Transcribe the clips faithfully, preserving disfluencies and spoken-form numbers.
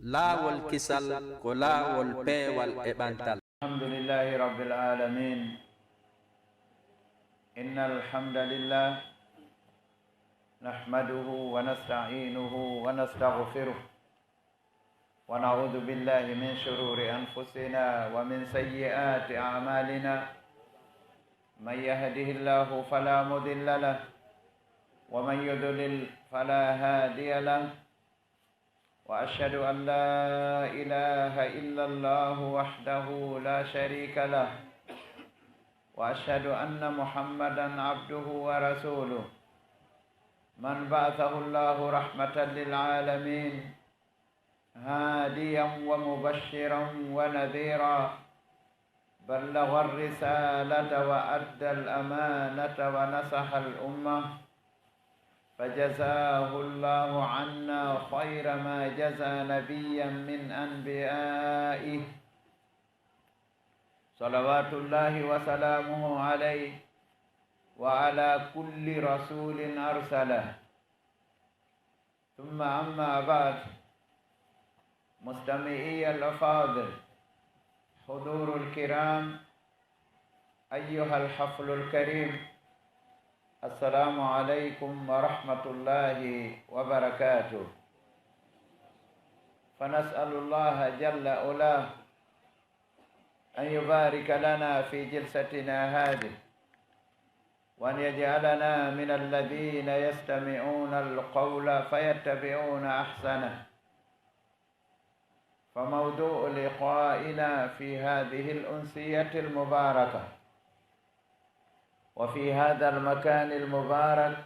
Laawol kisal ko laawol peewal e ɓantal. الحمد لله رب العالمين. إن الحمد لله نحمده ونستعينه ونستغفره، ونعوذ بالله من شرور أنفسنا ومن سيئات أعمالنا. من يهده الله فلا مضل له، ومن يضلل فلا هادي له. وأشهد أن لا إله إلا الله وحده لا شريك له، وأشهد أن محمدا عبده ورسوله، من بعثه الله رحمة للعالمين، هاديا ومبشرا ونذيرا، بلغ الرسالة وأدى الأمانة ونصح الأمة، فجزاه الله عنا خير ما جزى نبيا من أنبيائه، صلوات الله وسلامه عليه وعلى كل رسول أرسله. ثم أما بعد، مستمعي الأفاضل، حضور الكرام، أيها الحفل الكريم، السلام عليكم ورحمة الله وبركاته. فنسأل الله جل علاه أن يبارك لنا في جلستنا هذه، وأن يجعلنا من الذين يستمعون القول فيتبعون أحسنه. فموضوع لقائنا في هذه الأمسية المباركة وفي هذا المكان المبارك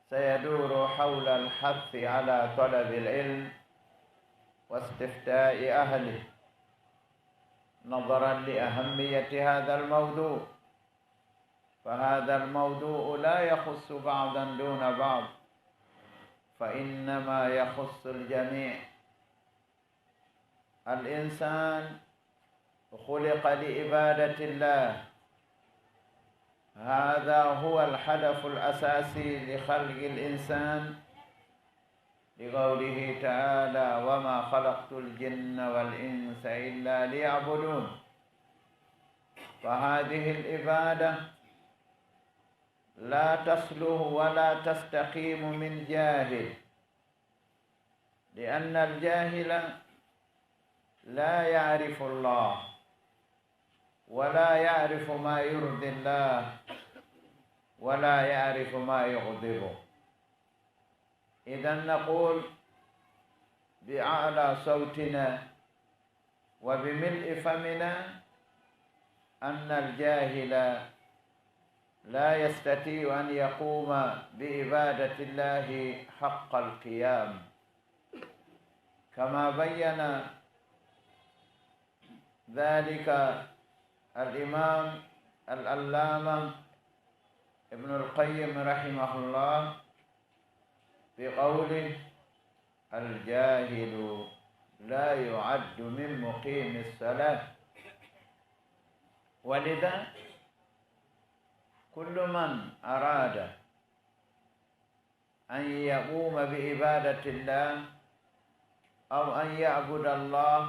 سيدور حول الحث على طلب العلم واستفتاء أهله، نظرا لأهمية هذا الموضوع، فهذا الموضوع لا يخص بعضا دون بعض، فإنما يخص الجميع. الإنسان خلق لعبادة الله، هذا هو الهدف الأساسي لخلق الإنسان، لقوله تعالى: وما خلقت الجن والإنس إلا ليعبدون. فهذه العبادة لا تصلح ولا تستقيم من جاهل، لأن الجاهل لا يعرف الله، ولا يعرف ما يرضي الله، ولا يعرف ما يغضبه. إذن نقول بأعلى صوتنا وبملء فمنا أن الجاهل لا يستطيع أن يقوم بعبادة الله حق القيام، كما بين ذلك الإمام العلامة ابن القيم رحمه الله بقوله: الجاهل لا يعد من مقيم الصلاة. ولذا كل من أراد أن يقوم بعبادة الله أو أن يعبد الله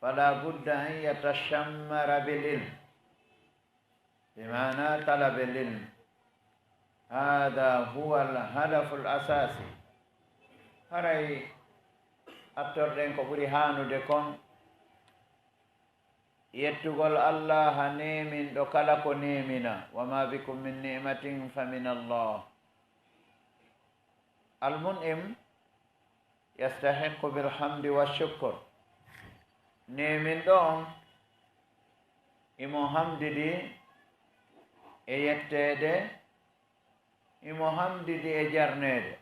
فلا بد أن يتشمر بالعلم، بمعنى طلب العلم. هذا هو الهدف الأساسي. Haray attorɗen ko ɓuri haanude kon, yettugol Allaaha neeminɗo kala ko neemina, وما بكم من نعمة فمن الله. المنعم يستحق بالحمد والشكر. Neeminɗo on, himo hamdidi e yetteede, himo hamdidi e jarneede.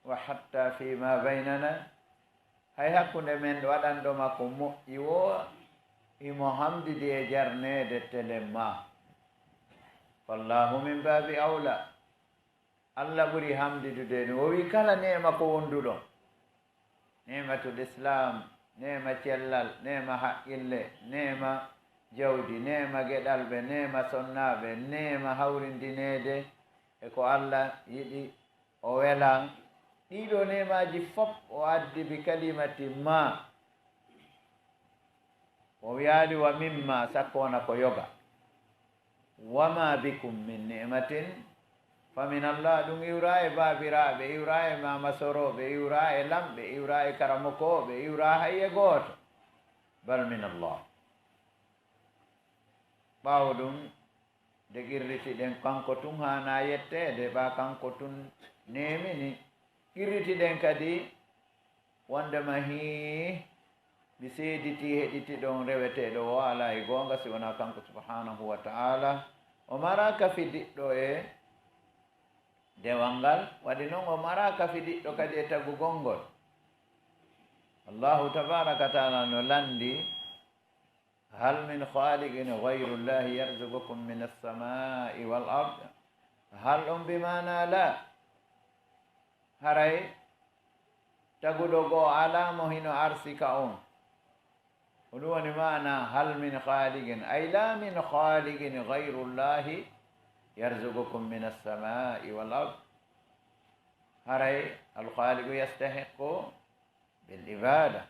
وحتى فيما بيننا, hay hakkunde men waɗanɗo ma ko moƴƴi woo, himo hamdidi e jarneede telen maa. فالله من باب أولى. Alla ɓuri hamdidude. No o wi'i kala neema ko wonduɗo, neematul Islaam, neema cellal, neema haqqille, neema jawdi, neema geɗalɓe, neema sonnaaɓe, neema hawrindineede e ko Alla yiɗi, o welan, Ɗii ɗoo neemaaji fof o addi bi kalimati ma. O wiyaali wa mimma, sakko wona ko yoga. Wa ma bikum min ni'matin fa min Allah, ɗum iwraa e baabiraaɓe, iwraa e maama sorooɓe, iwraa e lamɓe, iwraa e karamokooɓe, iwraa hay e gooto. Bal min Allah. Ɓaawo ɗum, nde qirriti-ɗen kanko tun haanaa yetteede, ɓaa kanko tun neemini, qirriti-ɗen kadi wondema hii, mi seeditii heɗitiiɗo on reweteeɗo o alaa e goonga si wonaa kanko subhaanahu wa ta'aala. O maraaka fidiɗɗo e dewal ngal, waɗi non o maraaka fidiɗɗo kadi e tagugol ngol. Allaahu tabaaraka wa ta'aala no lanndii, hal min khaaliqin ghayru Llaahi yarzuqukum minas samaa'i wal ard? Hal on bi maanaa laa? Haray taguɗo goo alaa mo hino arsika on. Ko ɗum woni maanaa hal min khaaliqin, ay laa min khaaliqin ghayru Llaahi yarzuqukum minas samaa'i wal ard. Haray al khaaliqu yastahiqqu bil ibaada.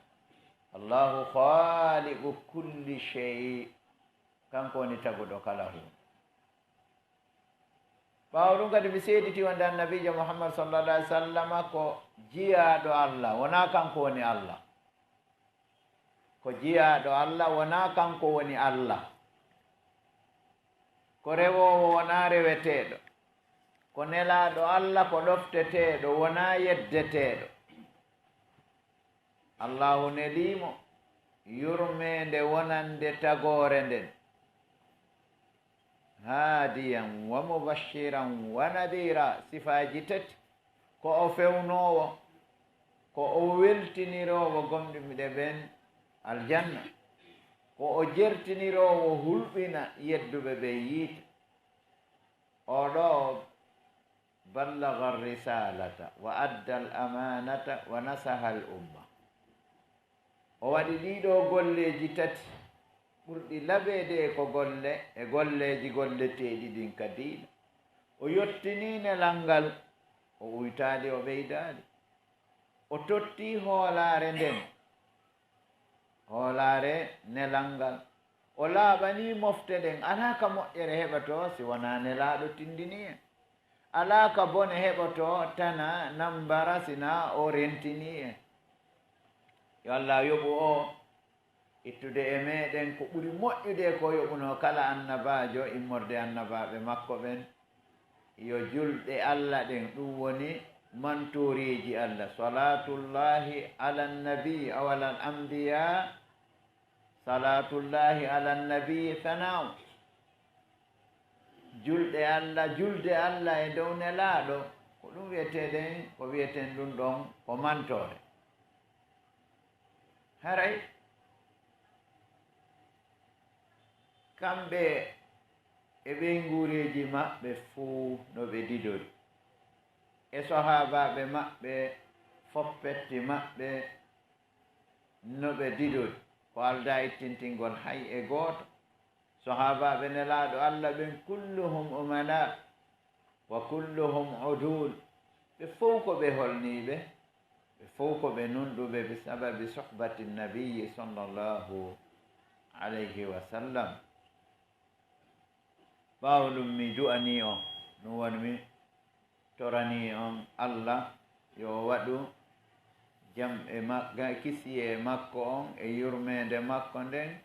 Allaahu khaaliqu kulli shay. Kanko woni taguɗo kala huunde. Ɓaawo ɗum kadi, mi seeditii wonde Annabiijo Muhammad sallallahu alaihi wasallam ko jiyaaɗo Allah, wonaa kanko woni Allah. Ko jiyaaɗo Allah, wonaa kanko woni Allah. Ko rewoowo, wonaa reweteeɗo. Ko nelaaɗo Allah, ko ɗofteteeɗo, wonaa yeddeteeɗo. Allaahu nelii mo yurmeende wonande tagoore nden. Haadiyan wa mubashiran wa nadiira, sifaaji tati. Ko o fewnoowo, ko o weltiniroowo gomɗinɓe ɓen aljanna, ko o jertiniroowo hulɓina yedduɓe ɓen yiite. Oo ɗoo ballagha ar-risaalata wa adda al-amaanata wa nasaha al-umma. O waɗi ɗii ɗoo golleeji tati ɓurɗi laɓeede e ko golle, e golleeji golleteeɗi ɗin ka diina. O yottinii nelal ngal, o uytaali, o ɓeydaali. O tottii hoolaare nden, hoolaare nelal ngal. O laaɓanii mofte ɗen, alaa ka moƴƴere heɓotoo si wonaa nelaaɗo tindinii en. Alaa ka bone heɓotoo tana nambara si naa o rentinii en. Yo Alla yoɓu o, ittude e meɗen ko ɓuri moƴƴude e ko yoɓunoo kala annabaajo immorde annabaaɓe makko ɓen. Yo julɗe Alla ɗen, ɗum woni mantooriiji Alla, salaatullaahi alan nabii, aw alal anbiyaa, salaatullaahi alan nabii, sanaaw. Julɗe Alla, julde Alla e dow nelaaɗo, ko ɗum wi'etee ɗen, ko wi'eten ɗum ɗon ko mantoore. Haray kamɓe e ɓeynguureeji maɓɓe fuu no ɓe didori, e sahaabaaɓe maɓɓe, foppetti maɓɓe no ɓe didori, ko aldaa ittintingol hay e gooto. Sahaabaaɓe Nelaaɗo Alla ɓen, kulluhum umanaa, wa kulluhum udul. Ɓe fow ko ɓe holniiɓe, ɓe fow ko ɓe nunɗuɓe bi sababi suhbati nabiyyi sallallahu alayhi wa sallam. Ɓaawo ɗum mi du'anii on, ɗum woni mi toranii on Alla yo o waɗu jam e ma-, ga-, kisiyee makko on e yurmeende makko nden,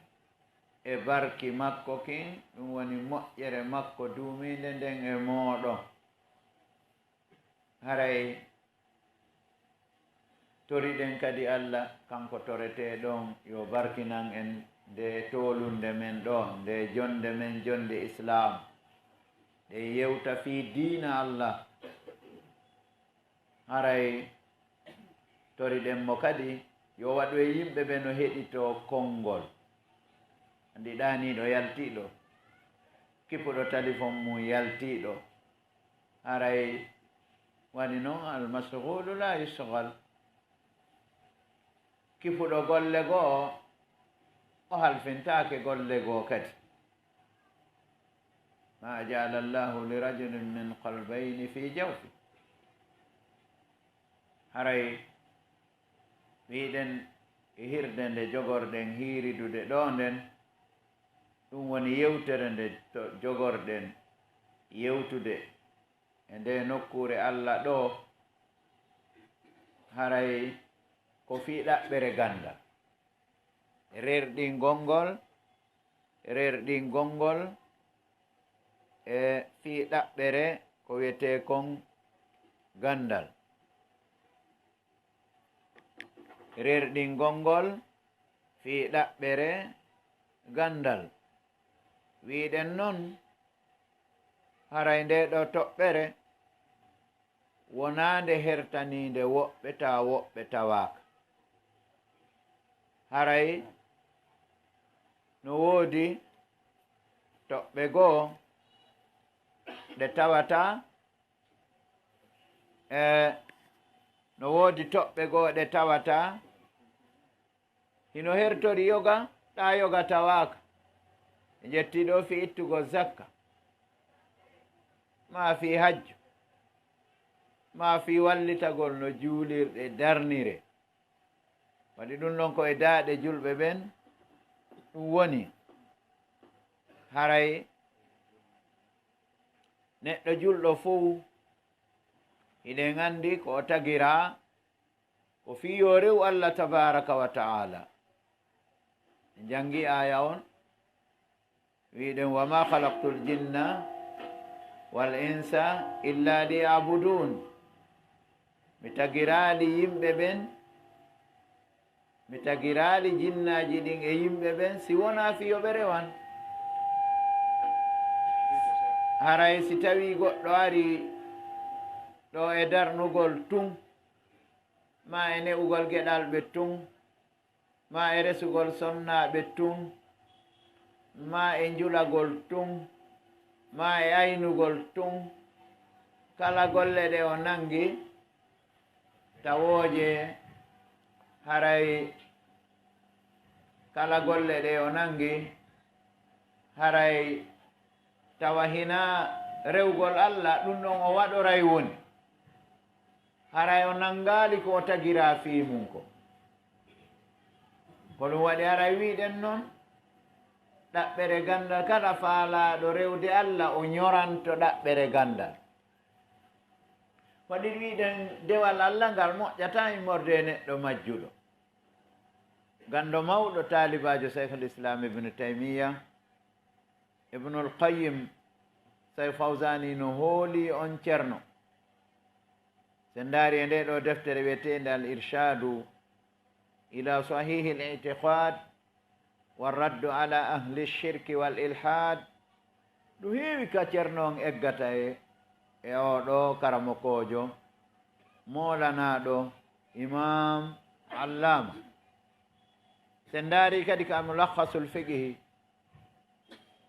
e barki makko kin, ɗum woni moƴƴere makko duumiinde nden e mooɗon. Haray toriɗen kadi Alla, kanko toreteeɗo on, yo barkinan en ndee toolunde men ɗoo, ndee jonnde men, jonnde Islaam, ɗen yewta fii diina Alla. Haray toriɗen mo kadi yo waɗu e yimɓe ɓe no heɗitoo konngol. Anndi ɗaaniiɗo yaltiiɗo, kipuɗo talifon mum yaltiiɗo, haray woni non, al mashghulu la yushghal. Kipuɗo golle goo, o halfintaake golle goo kadi. Ma ja'ala Allahu li rajulin min qalbayni fi jawfi. Haray wi'ɗen e hirde nde jogorɗen hiiridude ɗoo nden, ɗum woni yewtere nde to-, jogorɗen yewtude e ndee nokkuure Alla ɗoo, haray ko fii ɗaɓɓere ganndal. Rerɗingol ngol, rerɗingol ngol e fii ɗaɓɓere ko wi'etee kon ganndal. Rerɗingol ngol fii ɗaɓɓere ganndal. Wi'ɗen non, haray ndee ɗoo toɓɓere wonaa nde hertaniinde woɓɓe, tawa woɓɓe tawaaka. Haray no woodi toɓɓe goo ɗe tawataa, e no woodi toɓɓe goo ɗe tawataa hino hertori yoga, ɗaa yoga tawaaka. Ɓe ƴetti ɗoo fii ittugol zakka, maa fii hajju, maa fii wallitagol no juulirɗe darniree. Waɗi ɗum ɗon ko e daaɗe julɓe ɓen ɗum woni. Haray neɗɗo julɗo fow, hiɗen anndi ko o tagiraa, ko fii yo rewu Alla tabaaraka wa ta'aala. En janngi aaya on, wi'ɗen, "Wa maa khalaqtul jinna wal insa illa liya'budun." Mi tagiraali yimɓe ɓen, mi tagiraali jinnaaji ɗin e yimɓe ɓen si wonaa fii yo ɓe rewan. Haray si tawii goɗɗo ari ɗoo e darnugol tun, maa e ne'ugol geɗalɓe tun, maa e resugol sonnaaɓe tun, maa e njulagol tun, maa e aynugol tun, kala golle ɗe o nangi, tawooje haray, kala golle ɗe o nangi, haray tawa hinaa rewgol Alla, ɗum ɗon o waɗoray woni. Haray o nanngaali ko o tagiraa fii mun kon. Ko ɗum waɗi haray wi'ɗen non, ɗaɓɓere ganndal kala faalaaɗo rewde Alla, o ɲoranto ɗaɓɓere ganndal. Waɗi wi'ɗen dewal Alla ngal moƴƴataa immorde e neɗɗo majjuɗo. Ganndo mawɗo taalibaajo Shaykhul Islam Ibn Taymiyya, Ibnul Qayyim, Shaykh Fawzani no hooli on ceerno. Si en ndaari e ndee ɗoo deftere wi'eteende Al Irshaadu ila Sahihil I'tiqaad wa Raddu ala Ahli Shirki wal Ilhaad, ɗum heewi ka ceerno on eggata e, e oo ɗoo karamokoojo, moolanaaɗo, imaam, allaama. Si en ndaari kadi ka Mulakhasul Fiqhi,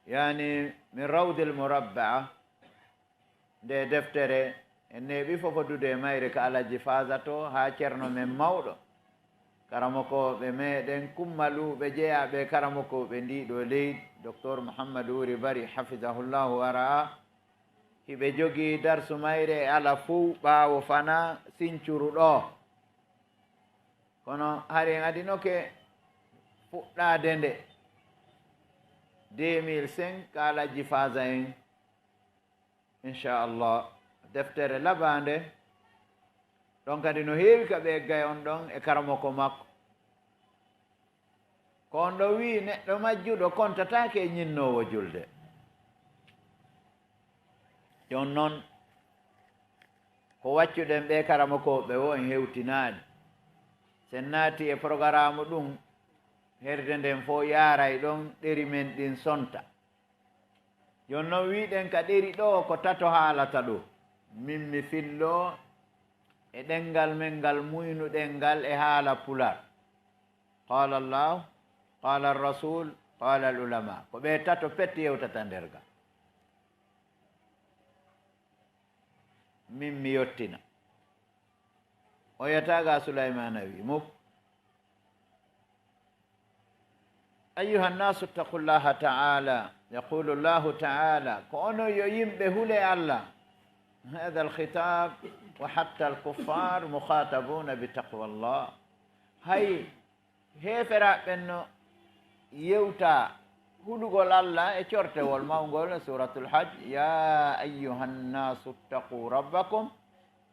yaani min Rawdil Murabbaa, nde deftere en neeɓi fofodude e mayre ka Alhaji Faaza to haa ceerno men mawɗo, karamokooɓe meɗen kummaluuɓe jeyaaɓe e karamokooɓe ndii ɗoo leydi, Doktor Muhammadu Wuri Bari, hafidahullahu wa ra'aa, hiɓe jogii darsu mayre e alat fow ɓaawo fanaa Sincuru ɗoo. Kono hari en adinoke fuɗɗaade nde deux mille cinq ka Alhaji Faaza en, inchallah, deftere labaande. Ɗon kadi no heewi ka ɓe egga e on ɗon e karamoko makko. Ko on ɗon wi'i neɗɗo majjuɗo kontataake e ñinnoowo julde. Jooni non, ko waccuɗen ɓee karamokooɓe woo en hewtinaali. Si en naati e porogaraamu ɗum, herde nden fow yaaray ɗon, ɗeri men ɗin sonta. Jooni non, wi'ɗen ka ɗeri ɗoo ko tato haalata ɗoo. Min mi filloo e ɗemngal men ngal muynuɗen ngal e haala Pulaar. Qaala Allaahu, qaala Rasuul, qaala al ulamaa. Ko ɓee tato pet yewtata nder gaa. Min mi yottina. O wi'ataa gaa Sulaymaana wi'i, muk. أيها الناس اتقوا الله تعالى. يقول الله تعالى. Ko onon yo yimɓe, hulee Alla. هذا الخطاب وحتى الكفار مخاطبون بتقوى الله. Hay heeferaaɓe ɓen no yewta hulugol Alla e cortewol mawngol, Suuratul Hajj, يا أيها الناس اتقوا ربكم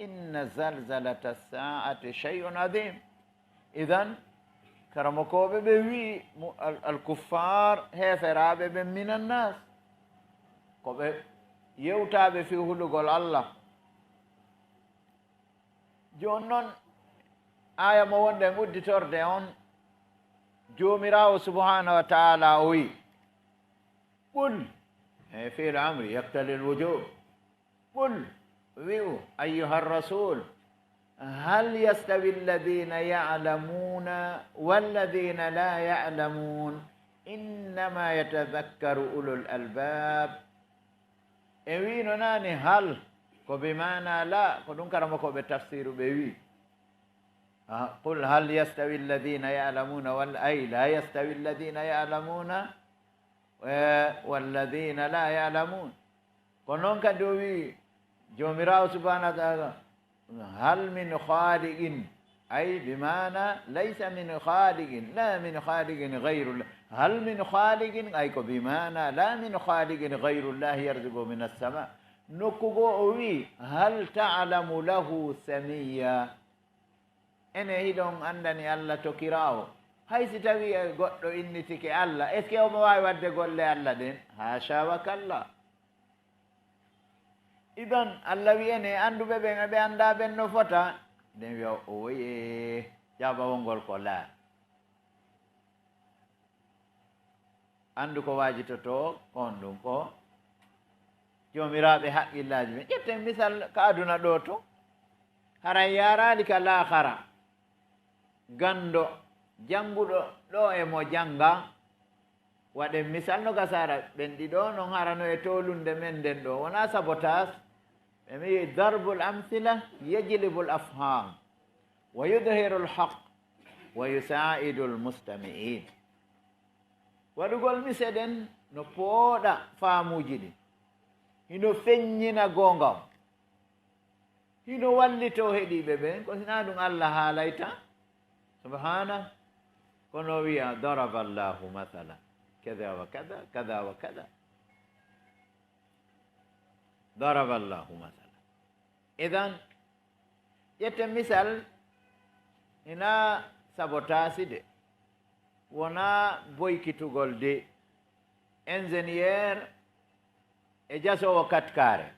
إن زلزلة الساعة شيء عظيم. Idan, karamokooɓe ɓe wi'i mu-, al-, al-kuffaar, heeferaaɓe ɓen, من الناس, ko ɓe yewtaaɓe fii hulugol Alla. Jooni non, aaya mo wonɗen udditorde on, Joomiraawo subhaanahu wa ta'aalaa o wi'i, قل, e fi'lu amri yaqtadil wujub. قل, wi'u, أيها الرسول, هل يستوي الذين يعلمون والذين لا يعلمون إنما يتذكر أولو الألباب. En wi'ino naane hal, ko bi maana la, ko ɗum karamokooɓe tafsiru ɓe wi'i. Ah, قل هل يستوي الذين يعلمون وال-، أي لا يستوي الذين يعلمون, eh, والذين لا يعلمون. Ko non kadi o wi'i, Joomiraawo subhaanahu wa ta'aalaa, هل من خالق، أي بمعنى ليس من خالق، لا من خالق غير الله. هل من خالق، أي ko bi maana لا من خالق غير الله يرزق من السماء. Nokku goo o wi'i, هل تعلم له سميا. Enen hiɗon anndani Alla tokiraawo? Hay si tawii e goɗɗo innitike Alla, est-ce que omo waawi waɗde golle Alla ɗen? Haasha wa kalla. Idan, Alla wi'i enen, annduɓe ɓen e ɓe anndaa ɓen no fota? Ɗen wi'a, ooyee, jaabawol ngol ko laa. Anndu ko waajitotoo, ko honɗun? Ko joomiraaɓe haqqillaaji ɓen. Ƴetten misal ka aduna ɗoo tun. Haray yaaraali ka laakara. Ganndo, jannguɗo ɗoo e mo jannga. Waɗen misal no gasa hara ɓen ɗiɗo non hara no e toolunde men nden ɗoo. Wonaa sabotaas. Ɓe wi'i, ضرب الأمثلة يجلب الأفهام ويظهر الحق ويساعد المستمعين. Waɗugol mise ɗen no pooɗa faamuuji ɗin. Hino feññina goonga on. Hino wallitoo heɗiiɓe ɓen, ko si hinaa ɗun Alla haalay tan. Subhaana. Kono o wi'a, ضرب الله مثلا كذا وكذا، كذا وكذا. ضرب الله مثلا. Idan, ƴetten misal, hinaa sabotaasi de, wonaa boykitugol de. Ingénieur e jasoowo katkaare.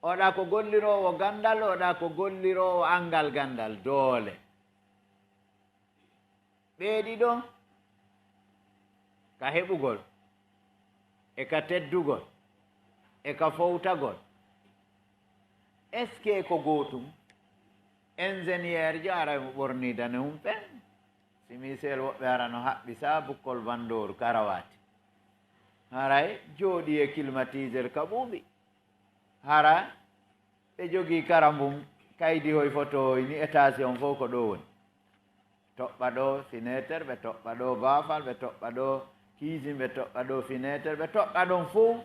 Oɗa ko golliroowo ganndal, oɗa ko golliroowo anngal ganndal, doole. Ɓee ɗiɗo, ka heɓugol, e ka teddugol, e ka fowtagol. Est-ce que ko gootum? Ingénieur jo aray mo ɓornii danewun pen. Simiseel woɓɓe hara no haɓɓi saa bukkol bandooru karawaati. Haray jooɗii e climatiseur ka ɓuuɓi. Hara ɓe jogii karambun, kaydi hoy foto hoy ni, étage on fow ko ɗoo woni. Toɓɓa ɗoo fenêtre, ɓe toɓɓa ɗoo baafal, ɓe toɓɓa ɗoo cuisine, ɓe toɓɓa ɗoo fenêtre, ɓe toɓɓa ɗon fow.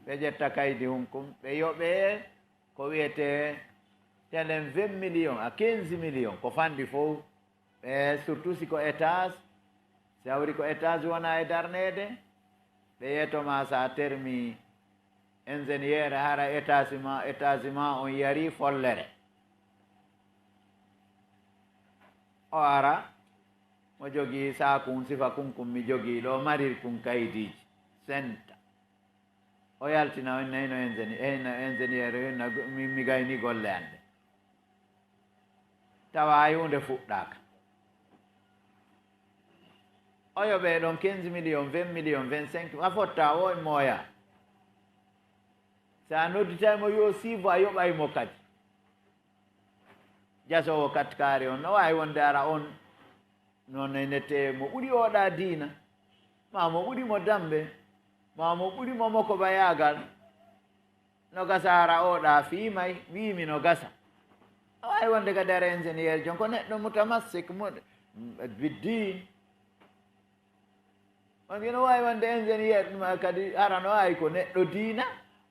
Ɓe ƴetta kaydi hun kun, ɓe yoɓee ko wi'etee telen vingt millions à quinze millions, ko fanɗi fow. Ɓe surtout si ko étage, si hawri ko étage wona e darneede, ɓe yeto ma sa termi ingénieur hara étage ma, étage ma on yari follere. O ara, mo jogii saakun sifa kun kun mi jogii ɗoo, marir kun kaydiiji, senta. O yaltina, o inna hino ingéni-, hino ingénieur, hino mi, mi gayni golle an ɗe. Tawa hay huunde fuɗɗaaka. O yoɓee ɗon quinze millions, vingt millions, vingt-cinq, a fotta o e mooya. Sa nodditay mo yo siibo, a yoɓay mo kadi. Jasoowo katkaari on, no waawi wonde ara on, non ene tee mo ɓuri oɗa diina, maa mo ɓuri mo dambe, maa mo ɓuri mo mokobayaagal. No gasa ara oɗa fiimay, wiimi no gasa. A waawi wonde kadi ara ingénieur jon ko neɗɗo mutamassik, mu-, biddiin. On hino waawi wonde ingénieur ɗum kadi hara no waawi ko neɗɗo diina,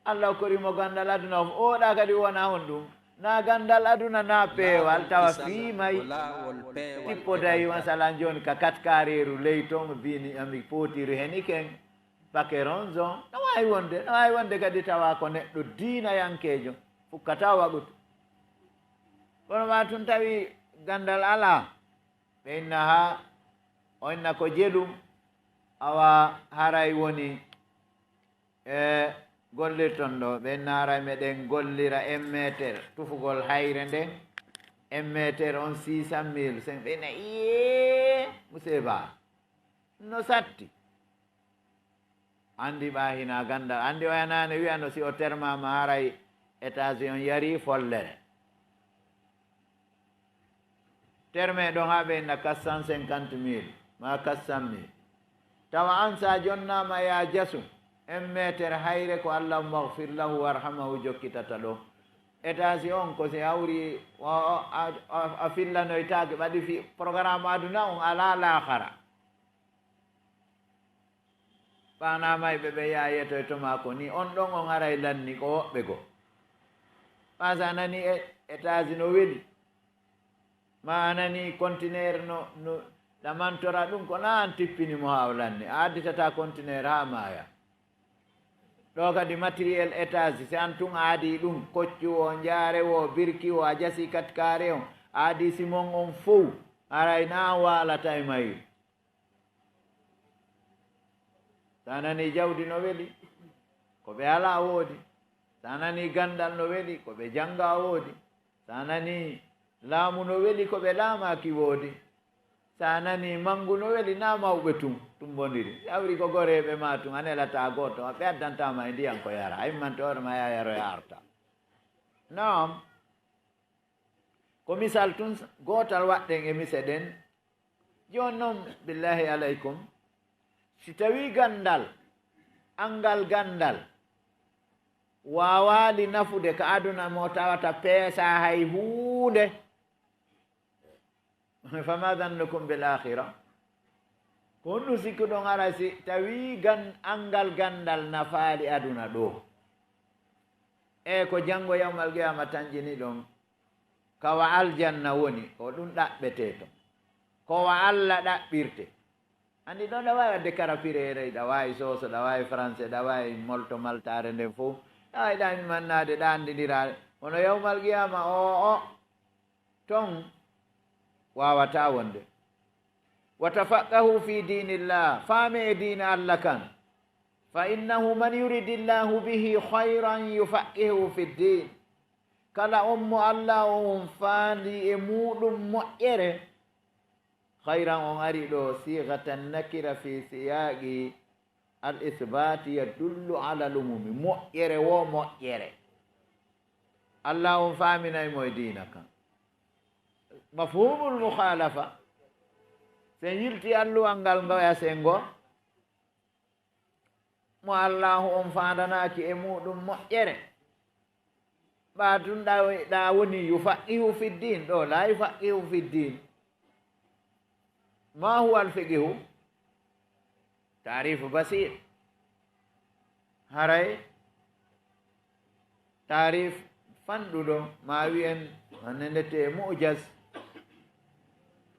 Alla okkori mo ganndal aduna, o ooɗaa kadi o wona honɗum. Naa ganndal aduna, naa peewal, tawa fii may tippoday, masalan, jooni ka katkareeru ley ton, bini ami pootiri heni ken, pakeron zon, no waawi wonde, no waawi wonde kadi tawa ko neɗɗo diinayankeejo, fukkata waɗude. Kono maa tun tawi ganndal alaa, ɓe inna haa, o inna ko jelu, awa haray woni e gollirton ɗo, ɓe naara meɗen gollira un mètre, tufugol hayre nden, un mètre on six cent mille, sen ɓe na, iyee, musiba, no satti. Andi ɓa hina gandal, andi o yanaane wi'ano si o termama haray étage on yari follere. Terme ɗon haa ɓe inna quatre cent cinquante mille, maa quatre cent mille. Tawa an sa jonnaama ya jasu, un mètre hayre ko Allahumma ghfir lahu warhamahu jokkitata ɗo. Étage on ko si hawri, o, o, a, a, a fillanoytaake, ɓaɗi fi, programme aduna on alaa laakara. Ɓaanaa mayɓe ɓe yaha yetoy to maa ko nii, on ɗon on aray lanni ko woɓɓe goo. Ɓaa sa nanii e, étage no weli, maa a nanii conteneur no, no ɗamantora ɗum, ko naa an tippini mo haa o lanni, a additataa conteneur haa maaya. Ɗoo kadi matériel étage, si an tun a adii ɗum, koccu woo, njaare woo, birki woo, a jasii katkaare on, a adii simon on fow, aray naa an waalata e mayru. Sa nanii jawdi no weli, ko ɓe alaa woodi. Sa nanii ganndal no weli, ko ɓe janngaa woodi. Sa nanii laamu no weli, ko ɓe laamaaki woodi. Sa nanii manngu no weli, naa mawɓe tun tumbondiri. Hawri ko goreeɓe maa tun, a nelataa gooto, ɓe addantaa ma e ndiyan ko yara. A immante hoore ma, yaa yaroya arta. Naam. Ko misal tun gootal waɗɗen e mise ɗen. Jooni non, billahi alaykum, si tawii ganndal, anngal ganndal, waawaali nafude ka aduna mo tawata peesaa hay huunde, fama zannukum bil akhira? Ko honɗum sikkuɗon hara si tawii gan-, anngal ganndal nafaali aduna ɗoo? E ko janngo yawmal qiyaama tanƴini ɗon, ka wa aljanna woni, ko ɗum ɗaɓɓetee ton. Ko wa Alla ɗaɓɓirte. Anndi ɗon ɗa waawi waɗde karafireere, ɗa waawi sooso, ɗa waawi français, ɗa waawi molto maltaare nden fof. Ɗa waawi ɗa mannaade, ɗa anndindiraade. Kono yawmal qiyaama, o, o, ton waawataa wonde. Wa tafaqqahu fi diinillah, faame e diina Alla kan. Fa innahu man yuridillahu bihi khayran yufaqqihhu fi diin. Kala on mo Alla on faali e muuɗum moƴƴere, khayran on ari ɗo sighatan nakira fi siyaqi al isbaati yadullu ala al umumi. Moƴƴere wo moƴƴere. Alla on faaminay mo e diina kan. Mafhumul mukhalafa. Sen yilti alluwal ngal ngoya sen ngo. Mo Allaahu on faandanaaki e muuɗum moƴƴere. Ɓaa tun ɗa, ɗa woni yufaqihu fi diin, ɗo la yufaqihu fi diin. Ma huwa al fiqihu? Taarifu basiir. Haray taarif fanɗuɗo, ma wi'en, hande ndete mu'jaz.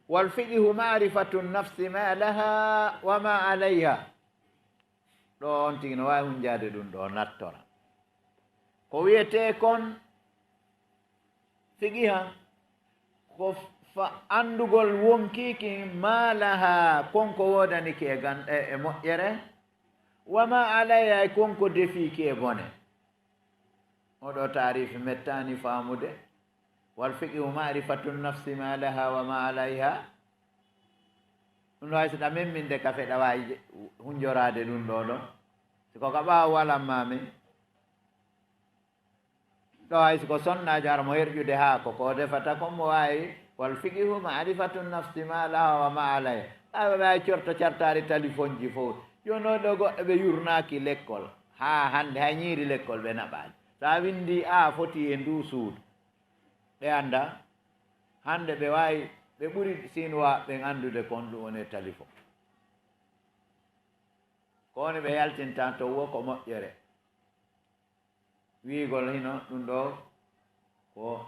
Wal fiqihu ma'rifatu nafsi ma laha wa ma alayha. Ɗo on tigi no waawi hunjaade ɗum ɗo nattora. Ko wi'etee kon fiqiha, ko fa-, anndugol wonkiiki maa lahaa, kon ko woodani ki e gan-, e, e moƴƴere, wa maa alayha, e kon ko defii ki e bone. Oɗo taarifi mettaani faamude. Wal fiqihu ma'rifatu nafsi maa lahaa wa maa alayha. Ɗum ɗo hay so ɗa memminde kafe, ɗa waawi je-, hunjoraade ɗum ɗo ɗo. Si ko ka ɓaawo walan maa min. Ɗo hay si ko sonnaajo hara mo herƴude haako, ko defata kon mo waawi, wal fiqihu ma'rifatu nafsi ma laha wa ma alayha. Ɓay ɓe ɓay corto cartaari talifonji fow. Jooni ɗo goɗɗo ɓe yurnaaki lekkol. Haa hannde hay ñiiri lekkol ɓe naɓaali. So a winndi A foti e nduu suudu. Ɓe annda hannde ɓe waawi, ɓe ɓuri Sinuwaa ɓen anndude kon ɗum woni e talifon. Ko woni ɓe yaltinta to wo ko moƴƴere. Wi'ugol hino ɗun ɗoo ko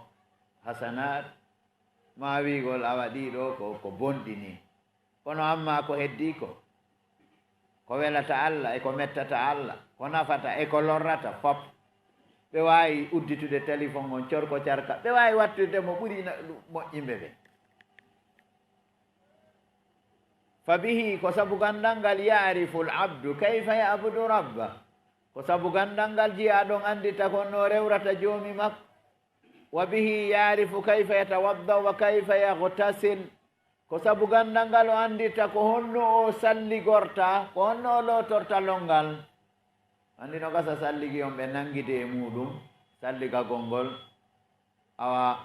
hasanaat, maa wi'ugol awa ɗii ɗoo ko, ko bonɗi nii. Kono ammaa ko heddii ko, ko welata Alla e ko mettata Alla, ko nafata e ko lorrata fof, ɓe waawi udditude telefon on corko carka, ɓe waawi wattirde mo ɓuri na-, moƴƴimɓe ɓen. Fa bihi, ko sabu ganndal ngal, ya'rifu al-abdu kayfa ya'budu rabbah. Ko sabu ganndal ngal jiyaaɗo on anndita ko honno o rewrata Joomi makko. Wa bihi ya'rifu kayfa yatawadda'u wa kayfa yaghtasil. Ko sabu ganndal ngal o anndita ko honno o salligorta, ko honno o lootorta lonngal. Anndi no gasa salligi on ɓe nanngide e muuɗum, salligagol ngol, awa,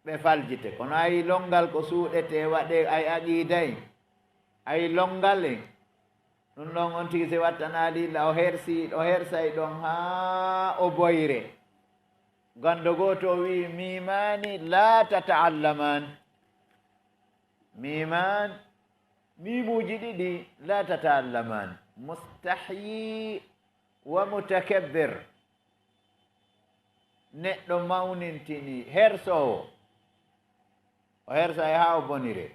ɓe faljite. Kono ayi lonngal ko suuɗetee, waɗee, ayi aqiida en, ayi lonngal en. Ɗun ɗon on tigi si wattanaali illa, o hersi, o hersay ɗon haa o boyre. Ganndo gooto o wi'i, "Miimaani laa tata'allamaan." Miimaan, miimuuji ɗiɗi, laa tata'allamaan. Mustahyi wa mutakabbir. Neɗɗo mawnintinii, hersoowo. O hersay haa o bonire.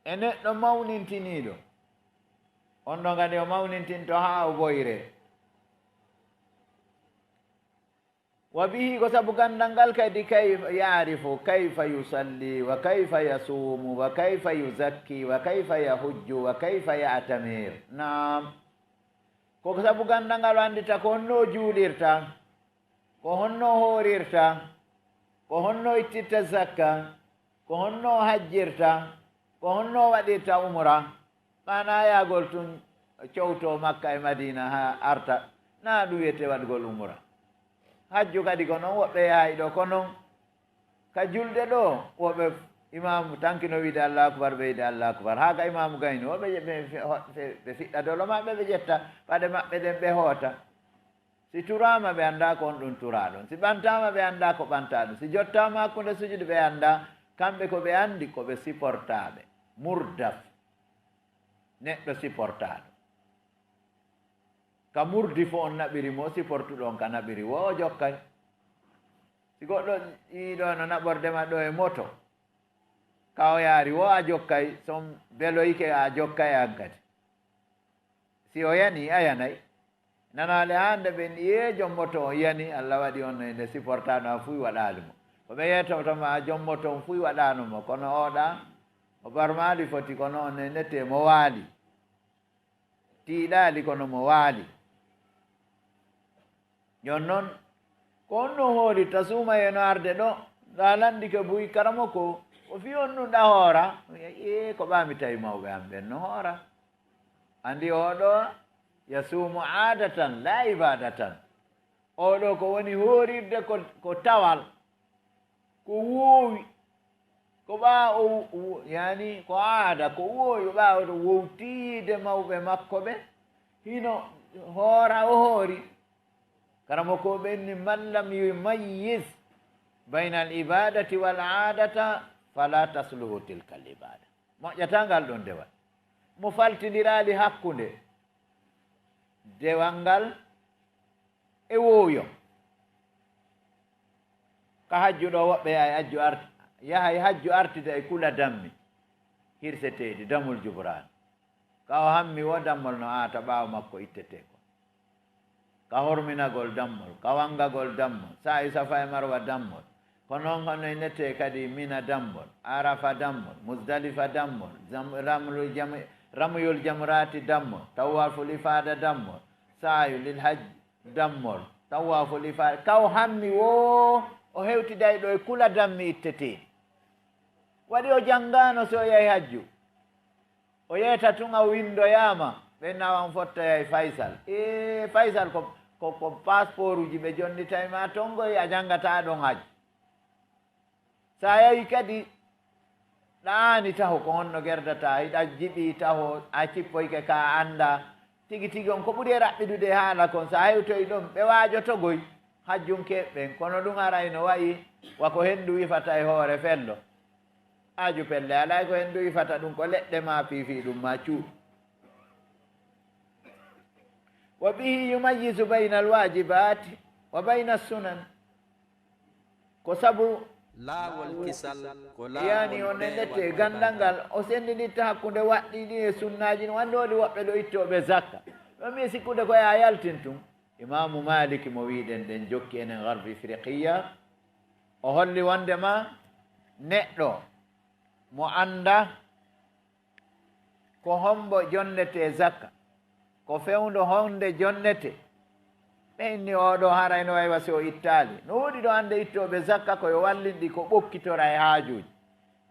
E neɗɗo mawnintiniiɗo, on ɗon kadi o mawnintinto haa o boyre. Wa bihi, ko sabu ganndal ngal kadi, kay ya'rifu kayfa yusalli, wa kayfa yasuumu, wa kayfa yuzakki, wa kayfa yahujju, wa kayfa ya'tamir. Naam. Ko sabu ganndal ngal o anndita ko honno o juulirta, ko honno o hoorirta, ko honno o ittirta zakka, ko honno o hajjirta, ko honno o waɗirta umra. Maanaa yaagol tun cowtoo Makka e Madiina haa arta, naa ɗun wi'etee waɗugol umra. Hajju kadi ko non, woɓɓe yahay ɗoo ko non. Ka julde ɗoo, woɓɓe imaamu tanki no wi'ude Allaahu akbar, ɓe wi'ude Allaahu akbar. Haa ka imaamu gayni, woɓɓe je-, ɓe fe-, ho-, fe-, ɓe fiɗɗa dolo maɓɓe, ɓe ƴetta paɗe maɓɓe ɗen, ɓe hoota. Si turaama, ɓe anndaa ko honɗun turaa ɗun. Si ɓantaama, ɓe anndaa ko ɓantaa ɗun. Si jottaama hakkunde sujude, ɓe anndaa. Kamɓe ko ɓe anndi, ko ɓe siportaaɓe. Murdaf. Neɗɗo siportaaɗo. Ka murdi fo on naɓiri mo, siportuɗo on ka naɓiri, wo o jokkay. Si goɗɗo yi'ii ɗoo no naɓorde ma ɗoo e moto, ka o yaari, wo a jokkay, si on beloyike a jokkay an kadi. Si o yanii, a yanay. Nanaale hande ɓen, yee, jom moto on yanii, Alla waɗi on no e nde siportaaɗo an fuy waɗaali mo. Ko ɓe yeetowta ma, jom moto on fuy waɗaano mo, kono oo ɗaa, o barmaali foti, kono on no e nde tee mo waali. Tiiɗaali kono mo waali. Jon non, ko on ɗun hoolirta suumayee no arde ɗoo, ndaa lanndike buy, karamoko, ko fii on ɗun ɗa hoora? Ee, ko ɓaa mi tawi mawɓe an ɓen no hoora. Anndi oo ɗoo, yasuumu aadatan, laa ibaadatan. Oo ɗoo ko woni hoorirde ko, ko tawal. Ko woowi, ko ɓaawo, wo-, yani, ko aada, ko woowi ɓaawo to wowtiide mawɓe makko ɓe, hino hoora o hoori. Karamoko ɓen ni, "Man lam yumayyiz bayna al ibadati wal aadata, fala tasluhu tilka al ibada." Moƴƴataa ngal ɗon dewal. Mo faltindiraali hakkunde dewal ngal e wowyo. Ka hajju ɗoo, woɓɓe yahay hajju art-, yahay hajju artida e kula dammi hirseteeɗi, damul jubraani. Ka o hammi woo, dammol no aata ɓaawo makko ittetee ko. Ka horminagol dammol, ka wangagol dammol, sa'yu Safa e Marwa dammol. Ko non hono e nete kadi Mina dammol, Arafa dammol, Muzdalifa dammol, zam-, ramlu jam-, ramyul jamraati dammol, tawaful ifaada dammol, sa'yu lil hajj dammol, tawaful ifaada. Ka o hammi woo, o hewtiday ɗoo e kula dammi itteteeɗi. Waɗi o jangaano si o yahi hajju. O yeeta tun a windoyaama, ɓen na on fottayay Faysal. Ee, Faysal ko, ko, ko pasporuuji ɓe jonnitay ma ton goy, a jangataa ɗon hajju. Sa yahi kadi, ɗaani taho ko honno gerdataa, hiɗa jiɓi taho, a cippoyke ka a anndaa. Tigi tigi on ko ɓuri e raɓɓiɗude e haala kon, sa hewtoyi ɗon, ɓe waajoto goy hajjunkeeɓe ɓen, kono ɗun aray no wa'i wa ko henndu wifata e hoore fello. Aaju pelle alaa ko henndu wifata ɗun, ko leɗɗe maa piifii ɗun maa cuuɗi. وبه يميز بين الواجبات وبين السنن. Ko sabu laawol kisal ko laawol yani o nenete gandal ngal, o sendinditta hakkunde waɗɗi ɗi e sunnaaji, no wandi woodi woɓɓe ɗo ittooɓe zakka. Ɗon mi sikkude ko ya yaltin tun. Imaamu Maaliki mo wi'ɗen ɗen jokki enen Garbi Ifriqiya, o holli wondema neɗɗo mo annda ko hombo jonnetee zakka, ko fewndo honde jonnetee. Ɓe inni oo ɗoo haray no waywa si o ittaali. No woodi ɗo annde ittooɓe zakka ko yo wallin ɗi ko ɓokkitora e haajuuji.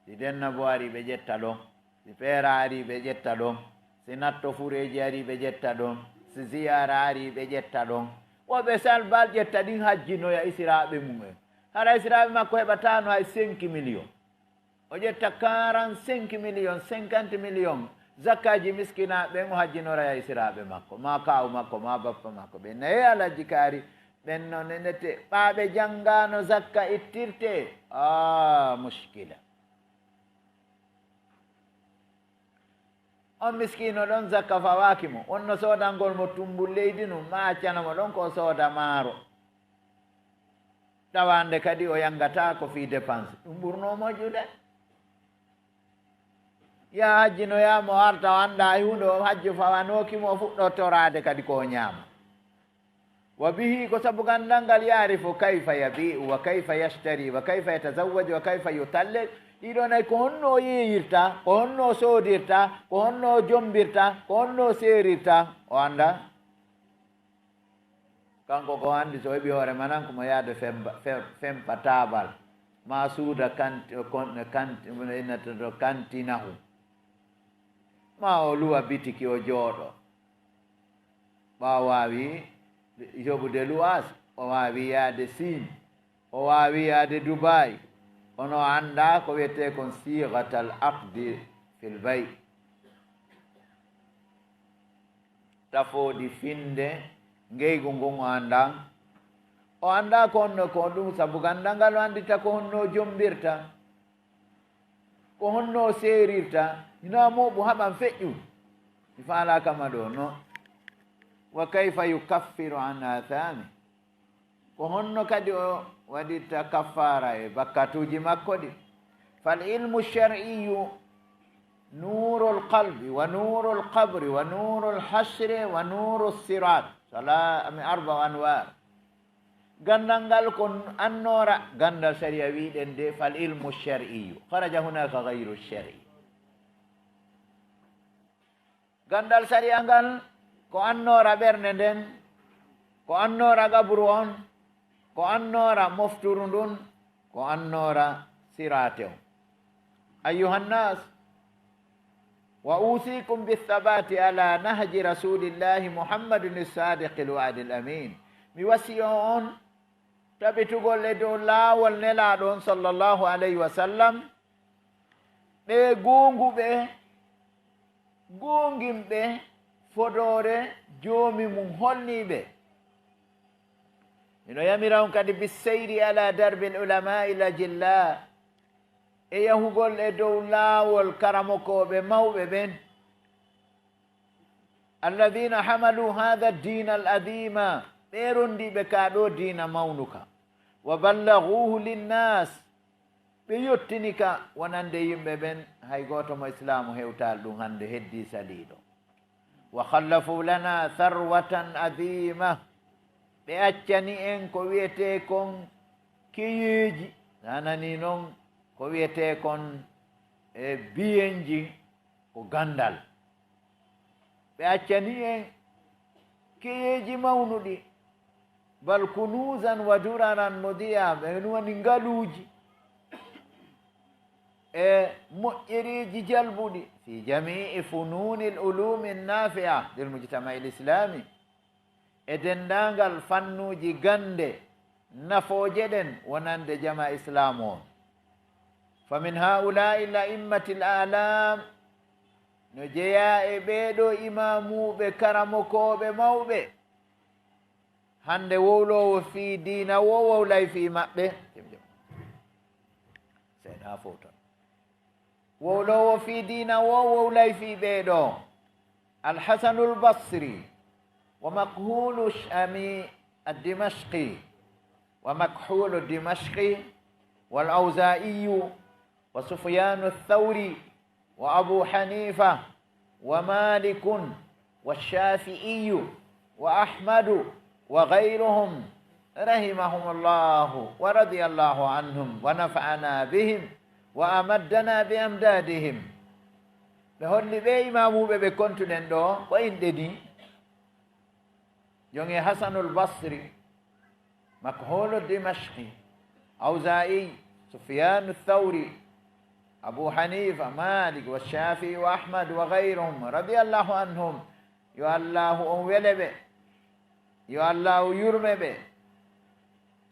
Si dennabo arii ɓe ƴetta ɗon, si feera arii ɓe ƴetta ɗon, si natto fureeji arii ɓe ƴetta ɗon, si ziyaara arii ɓe ƴetta ɗon. Woɓɓe salbal ƴetta ɗin hajjinoya isiraaɓe mum en. Hara isiraaɓe makko heɓataano hay cinq millions. O ƴetta quarante-cinq millions, cinquante millions, zakkaaji miskinaaɓe ɓen, o hajjinora ya isiraaɓe makko, maa kaawu makko, maa bappa makko. Ɓe nayi Alhaji Kaari, ɓen no nenete, ɓaa ɓe janngaano zakka ittirtee? Aa, mushkila. On miskiino ɗon, zakka fawaaki mo, wonno soodangol mo tummbun leydi ndun, maa accana mo ɗon ko o sooda maaro. Tawa nde kadi o yanngataa ko fii dépense, ɗun ɓurnoo moƴƴude. Yaa hajjinoyaa mo, arta o anndaa hay huunde, o hajju fawanooki mo, o fuɗɗoo toraade kadi ko o ñaama. Wa bihi, ko sabu ganndal ngal, yaarifu kayfa yabi'u wa kayfa yashtari wa kayfa yatazawwaju wa kayfa yutalliq. Ɗiɗo nay, ko honno o yeeyirta, ko honno o soodirta, ko honno o jommbirta, ko honno o seerirta, o anndaa. Kanko ko anndi so o heɓi hoore manan ko mo yaade femba, fe-, fempa taabal, maa suuda kanti-, kon-, kanti-, innata to kantinahu, maa o luwa bitiki o jooɗo. Ɓaa o waawi yoɓude luwaas, o waawi yaade Siin, o waawi yaade Dubaay, kono o anndaa ko wi'etee kon siighatal aqdi fil bay'. Tafoodi finnde ngeygu ngun o anndaa. O anndaa ko honno ko ɗun, sabu ganndal ngal o anndita ko honno o jommbirta, ko honno o seerirta. Hinaa mooɓu haɓan feƴƴu. Mi faalaaka ma ɗoo, no. Wa kayfa yukaffiru an athami. Ko honno kadi o waɗirta kaffaara e bakkatuuji makko ɗin? Fal ilmu shar'iyyu nuurul qalbi wa nuurul qabri wa nuurul hashri wa nuurus siraat. Sala-, ami arba anwaar. Ganndal ngal ko annoora, ganndal sariya wi'ɗen de, fal ilmu shar'iyyu. Kharaja hunaka ghayru shar'i. Ganndal sariya ngal, ko annoora ɓernde nden, ko annoora qabru on, ko annoora mofturu ndun, ko annoora siraate on. Ayyuhan nas, wa usikum bithabati ala nahji rasulillahi Muhammadin as-sadiqil wa'dil amin. Mi wasiyo on tabitugol e dow laawol Nelaaɗo on, sallallahu alayhi wa sallam, ɓe goonguɓe, goonginɓe fodoore Joomi mun holnii ɓe. Hino yamira on kadi, bisseyri ala darbil ulama'il ajilla, e yahugol e dow laawol karamokooɓe mawɓe ɓen. Alladhina hamalu hadha ad-dina al-adhima, ɓe rondiiɓe ka ɗo diina mawnuka. Wa ballaghuhu linnas, ɓe yottini ka wonande yimɓe ɓen, hay gooto mo Islaamu hewtaali ɗum hande heddii saliiɗo. Wa khallafu lana tharwatan adhima, ɓe accani en ko wi'etee kon keyeeji, a nanii non ko wi'etee kon e biyenji, ko ganndal. Ɓe accani en keyeeji mawnuɗi, bal kunuzan wa duraran mudiya, ɓen woni ngaluuji e moƴƴereeji jalbuɗi, fi jami'i fununil ulumi nafi'a lil mujtama'il islami, e denndaangal fannuuji gannde nafooje ɗen wonande jamaa Islaamu on. Fa min haa'ulaa'i la'immatil a'laam, no jeyaa e ɓee ɗoo imaamuuɓe, karamokooɓe mawɓe. Hannde wowloowo fii diina woo wowlay fii maɓɓe. Seeɗa fow ton. Wowloowo fii diina woo wowlay fii ɓee ɗoo. Alhasanul Basri, ومكحول الشامي الدمشقي، ومكحول الدمشقي، والأوزاعي، وسفيان الثوري، وأبو حنيفة، ومالك، والشافعي، وأحمد، وغيرهم، رحمهم الله ورضي الله عنهم ونفعنا بهم وأمدنا بأمدادهم. Ɓe holli ɓee imaamuuɓe ɓe kontuɗen ɗoo, ko inɗe nii. Jon e Hasanul Basri, Makhulu Dimashqi, Awzaa'i, Sufyaanu Thawri, Abu Hanifa, Malik, wa Shafi'i, wa Ahmad, wa gayruhum, radiyallahu anhum. Yo Allaahu on wele ɓe, yo Allaahu yurme ɓe.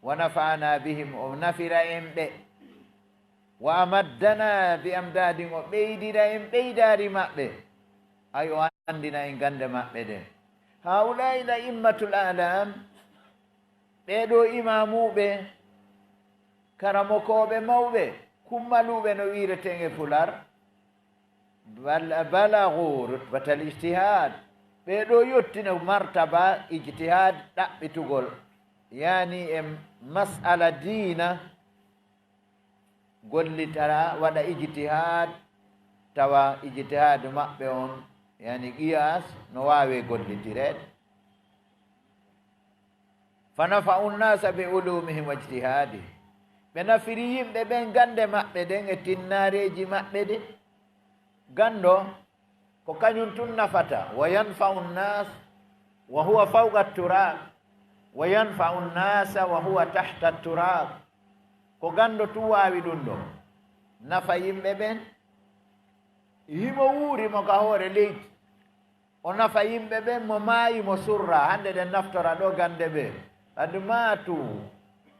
Wa nafa'ana bihim, o nafira en ɓe. Wa amaddanaa bi amdaadin, o ɓeydira en ɓeydaari maɓɓe. Ay, o anndina en gannde maɓɓe ɗen. Haa'ulaa'i la'immatul a'laam, ɓee ɗoo imaamuuɓe, karamokooɓe mawɓe, kummaluuɓe no wi'ireten e Pular, bal-, balagu rutbatal ijtihaad. Ɓee ɗoo yottino martaba ijtihaad ɗaɓɓitugol, yaani e mas'ala diina, gollitara, waɗa ijtihaad, tawa ijtihaadu maɓɓe on, yaani qiyaas, no waawee gollitireede. Fa nafa'u nnaasa bi uluumihim wa ijtihaadihim. Ɓe nafiri yimɓe ɓen gannde maɓɓe ɗen e tinnaareeji maɓɓe ɗin. Ganndo, ko kañun tun nafata. Wa yanfa'u nnaas wa huwa fawqa turaab, wa yanfa'u nnaasa wa huwa tahta turaab. Ko ganndo tun waawi ɗun ɗoo. Nafa yimɓe ɓen, himo wuuri mo ka hoore leydi. O nafa yimɓe ɓen, mo maayi, mo surraa. Hannde ɗen naftora ɗoo gannde ɓe. Qad maatu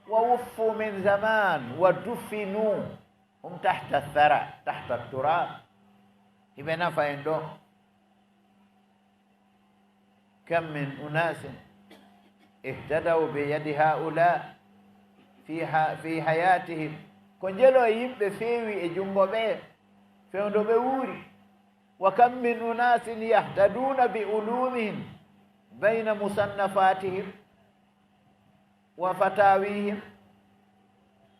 wa wuffu min zamaan wa dufinu hum tahta thara, tahta turaab. Hiɓe nafa en ɗoo. Kam min unaasin ihtadaw bi yadi haa'ulaa fi ha-, fi hayaatihim. Ko njelo e yimɓe feewi e junngo ɓee, fewndo ɓe wuuri. Wa kam min unaasin yahtaduuna bi uluumihim bayna musannafaatihim wa fataawihim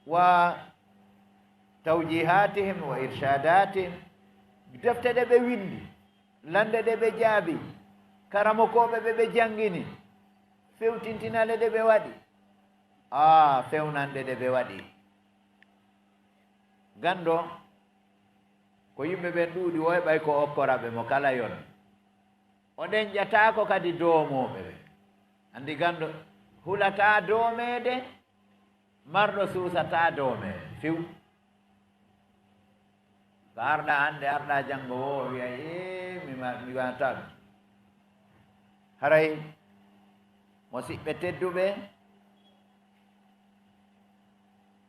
wa tawjihaatihim wa irshaadaatihim. Defte ɗe ɓe winndi, lannde ɗe ɓe jaabii, karamokooɓe ɓe ɓe janngini, fewtintinale ɗe ɓe waɗi, aa, fewnanɗe ɗe ɓe waɗi. Ganndo, ko yimɓe ɓen ɗuuɗi, o heɓay ko okkora ɓe mo kala yona. O ɗenƴataako kadi doomooɓe ɓe. Anndi ganndo hulataa doomeede, marɗo suusataa doomeede few. Ko arɗaa hannde, arɗaa janngo woo, o wi'ay, "Ee, mi ma-, mi waawataa ɗum." Haray, musiɓɓe tedduɓe,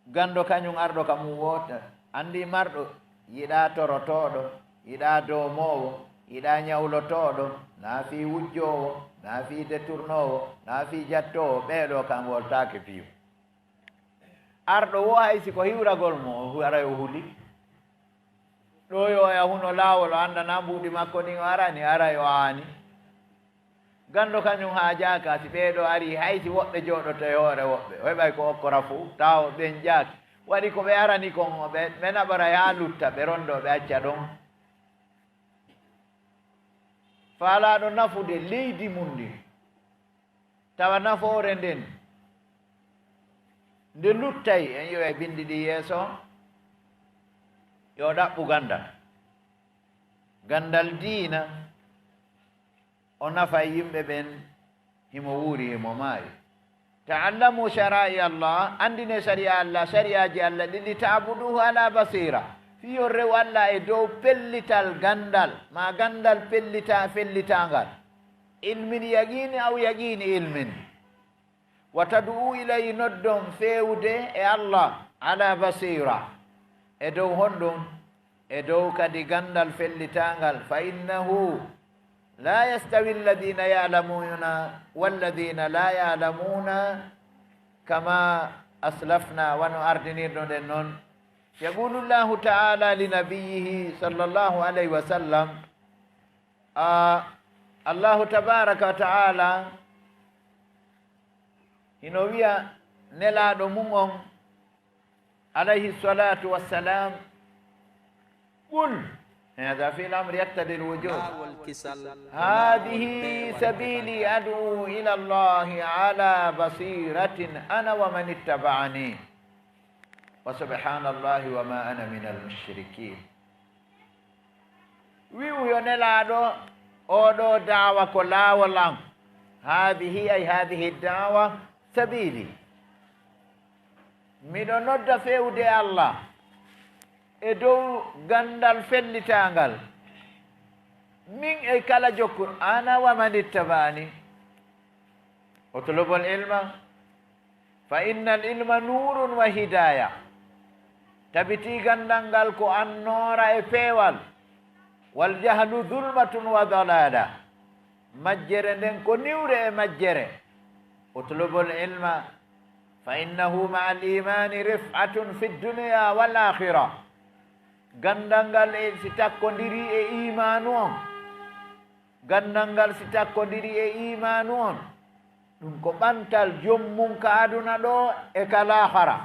ganndo kañun arɗo ka mun woota. Anndi marɗo yiɗaa torotooɗo, yiɗaa doomoowo, yiɗaa ɲawlotooɗo, naa fii wujjoowo, naa fii deturnoowo, naa fii jattoowo, ɓee ɗoo kam woltaake piyu. Arɗo woo, hay si ko hiwragol mo, o hu-, aray o huli. Ɗoo yo o yahuno laawol, o anndanaa mbuuɗi makko ɗin, o arani, aray o aani. Ganndo kañun haajaaka, si ɓee ɗoo arii, hay si woɓɓe jooɗoto e hoore woɓɓe, o heɓay ko okkora fow, tawa ɓen jaaki. Waɗi ko ɓe arani kon, o ɓe, ɓe naɓoray haa lutta, ɓe ronndoo, ɓe acca ɗon. Faalaaɗo nafude leydi mun ndin. Tawa nafoore nden, nde luttay, en ƴeeway binndi ɗin yeeso, yo ɗaɓɓu ganndal. Ganndal diina, o nafay yimɓe ɓen, himo wuuri, himo maayi. Ta'allamu shara'i Allah, anndinee sariya Allah, sariyaaji Allah ɗin, li ta'buduhu ala basira, fii yo rew Allah e dow pellital ganndal, maa ganndal pellita-, fellitaangal. Ilmin yaqiini aw yaqiini ilmin. Wa tad'u ilayhi, noddon feewude e Allah, ala basira, e dow honɗun? E dow kadi ganndal fellitaangal. Fa innahu la yastawi alladhina ya'lamuna walladhina la ya'lamuna, kama aslafna, wano ardinirɗo ɗen non. Yaqulu Allahu ta'ala li nabiyyihi sallallahu alayhi wa sallam, a, Allahu tabaaraka wa ta'aala hino wi'a Nelaaɗo mun on, alayhi salaatu wassalam, قل, هذا فعل أمر يقتضي الوجوب, هذه سبيلي أدعو إلى الله على بصيرة أنا ومن اتبعني وسبحان الله وما أنا من المشركين. Wi'u yo Nelaaɗo, oo ɗoo da'awa ko laawol an. هذه, أي هذه الدعوة, سبيلي. Miɗo nodda feewde e Allah e dow ganndal fellitaangal, min e kala jokku, أنا ومن اتبعني. اطلبوا العلم فإن العلم نور وهداية. Tabitii ganndal ngal ko annoora e peewal. والجهل ظلمة وضلالة. Majjere nden ko niwre e majjere. اطلبوا العلم فإنه مع الإيمان رفعة في الدنيا والآخرة. Ganndal ngal e si takkondirii e iimaanu on. Ganndal ngal si takkondirii e iimaanu on, ɗun ko ɓantal jom mun ka aduna ɗoo e ka laahara.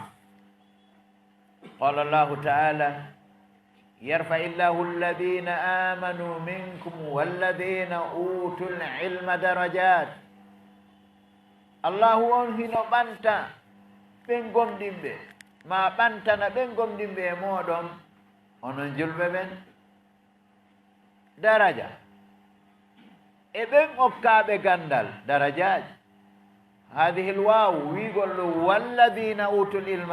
قال الله تعالى: يرفع الله الذين آمنوا منكم والذين أوتوا العلم درجات. Allaahu on hino ɓanta ɓen gomɗinɓe, maa ɓantana ɓen gomɗinɓe e mooɗon, onon julɓe ɓen, daraja. E ɓen okkaaɓe ganndal, darajaaji. هذه الواو, wi'ugol ɗoo, والذين أوتوا العلم,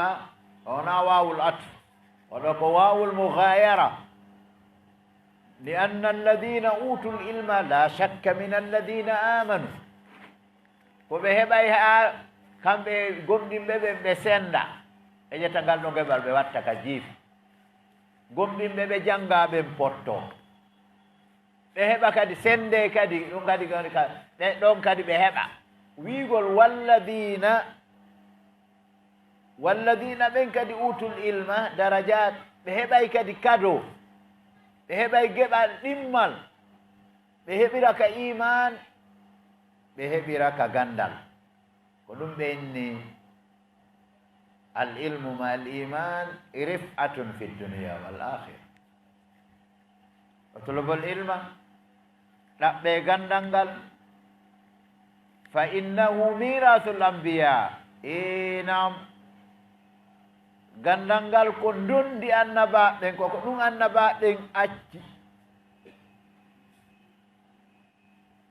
o wonaa waawul atf, o ɗoo ko waawul mughayara. لأن الذين أوتوا العلم لا شك من الذين آمنوا. Ko ɓe heɓay haa kamɓe gomɗinɓe ɓen ɓe sennda. Ɓe ƴetta ngal ɗoo geɓal ɓe watta ka jiifi. Gomɗinɓe ɓe jannga ɓen pottoo. Ɓe heɓa kadi sennde kadi, ɗun kadi, kadi ka, ɓe, ɗon kadi ɓe heɓa. Wi'ugol والذين, والذين ɓen kadi أوتوا العلم درجات, ɓe heɓay kadi kado. Ɓe heɓay geɓal ɗimmal. Ɓe heɓira ka iimaan, ɓe heɓira ka ganndal. Ko ɗun ɓe inni, العلم مع الإيمان رفعة في الدنيا والآخرة. اطلبوا العلم, ɗaɓɓee ganndal ngal, فإنه ميراث الأنبياء. Ee, naam, ganndal ngal ko ndondi annabaaɓe ɓen, ko, ko ɗun annabaaɓe ɓen acci.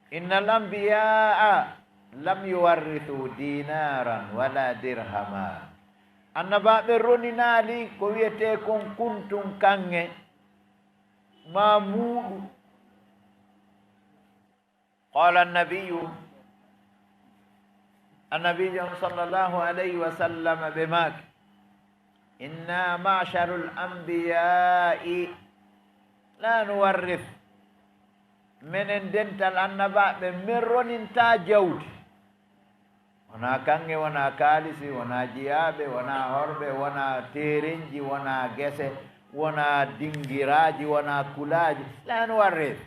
إن الأنبياء لم يورثوا دينارا ولا درهما. Annabaaɓe roninaali ko wi'etee kon kuntun kaŋŋe maa muuɗu. قال النبي, Annabiijo on sallallahu alayhi wa sallam ɓe maaki, إنا معشر الأنبياء لا نورث. Menen dental annabaaɓe, men ronintaa jawdi. Wonaa kaŋŋe, wonaa kaalisi, wonaa jiyaaɓe, wonaa horɓe, wonaa teerenji, wonaa gese, wonaa dingiraaji, wonaa kulaaji. لا نورث.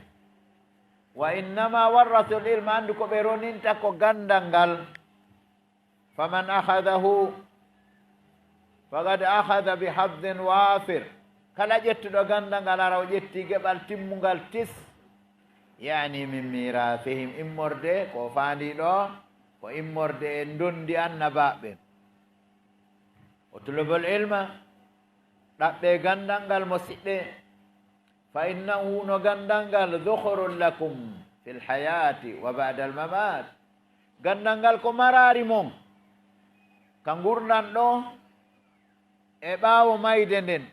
وإنما ورثوا العلم, anndu ko ɓe roninta ko ganndal ngal. فمن أخذه فقد أخذ بحظ وافر. Kala ƴettuɗo ganndal ngal, hara o ƴetti geɓal timmungal tis. يعني من ميراثهم, immorde ko faandi ɗoo, ko immorde e ndondi annabaaɓe. اطلبوا العلم, ɗaɓɓee ganndal ngal, musiɓɓe. فإنه, no ganndal ngal, ذخر لكم في الحياة وبعد الممات. Ganndal ngal ko maraari mon ka ngurndan ɗoo e ɓaawo mayde nden.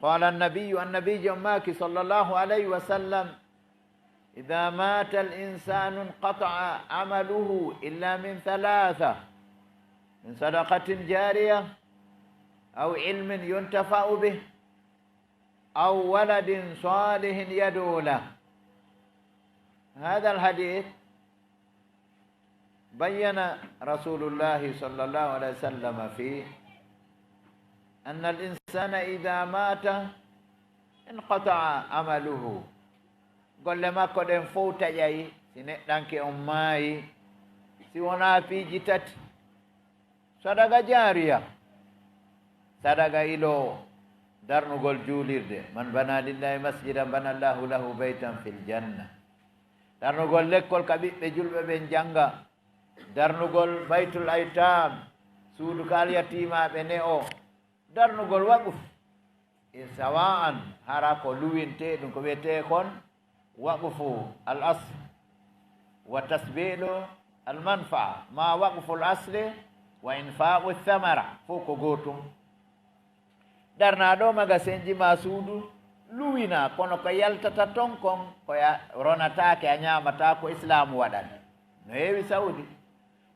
قال النبي, Annabiijo on maaki, صلى الله عليه وسلم: إذا مات الإنسان انقطع عمله إلا من ثلاثة: من صدقة جارية، أو علم ينتفع به، أو ولد صالح يدعو له. هذا الحديث بين رسول الله صلى الله عليه وسلم فيه أن الإنسان إذا مات انقطع عمله. Golle makko ɗen fow taƴay, si neɗɗanke on maayi, si wonaa piiji tati. Sadaqa jaariya, sadaqa iloowo, darnugol juulirde, "Man bana lillahi masjidan bana Allahu lahu baytan fil janna." Darnugol lekkol ka ɓiɓɓe julɓe ɓen jannga, darnugol baytul aytam, suudu ka alyatiimaaɓe ne'oo, darnugol waquf, e sawa'an hara ko luwintee ɗum, ko wi'etee kon waqfu al asl, wa tasbilu al manfa'a, ma waqfu al asli wa infaqu thamara, fof ko gootum. Darnaa ɗo magasinji ma suudu, luwinaa, kono ko yaltata ton kon, ko ya-, ronataake, a ñaamataa ko Islaamu waɗani. No heewi Saudi.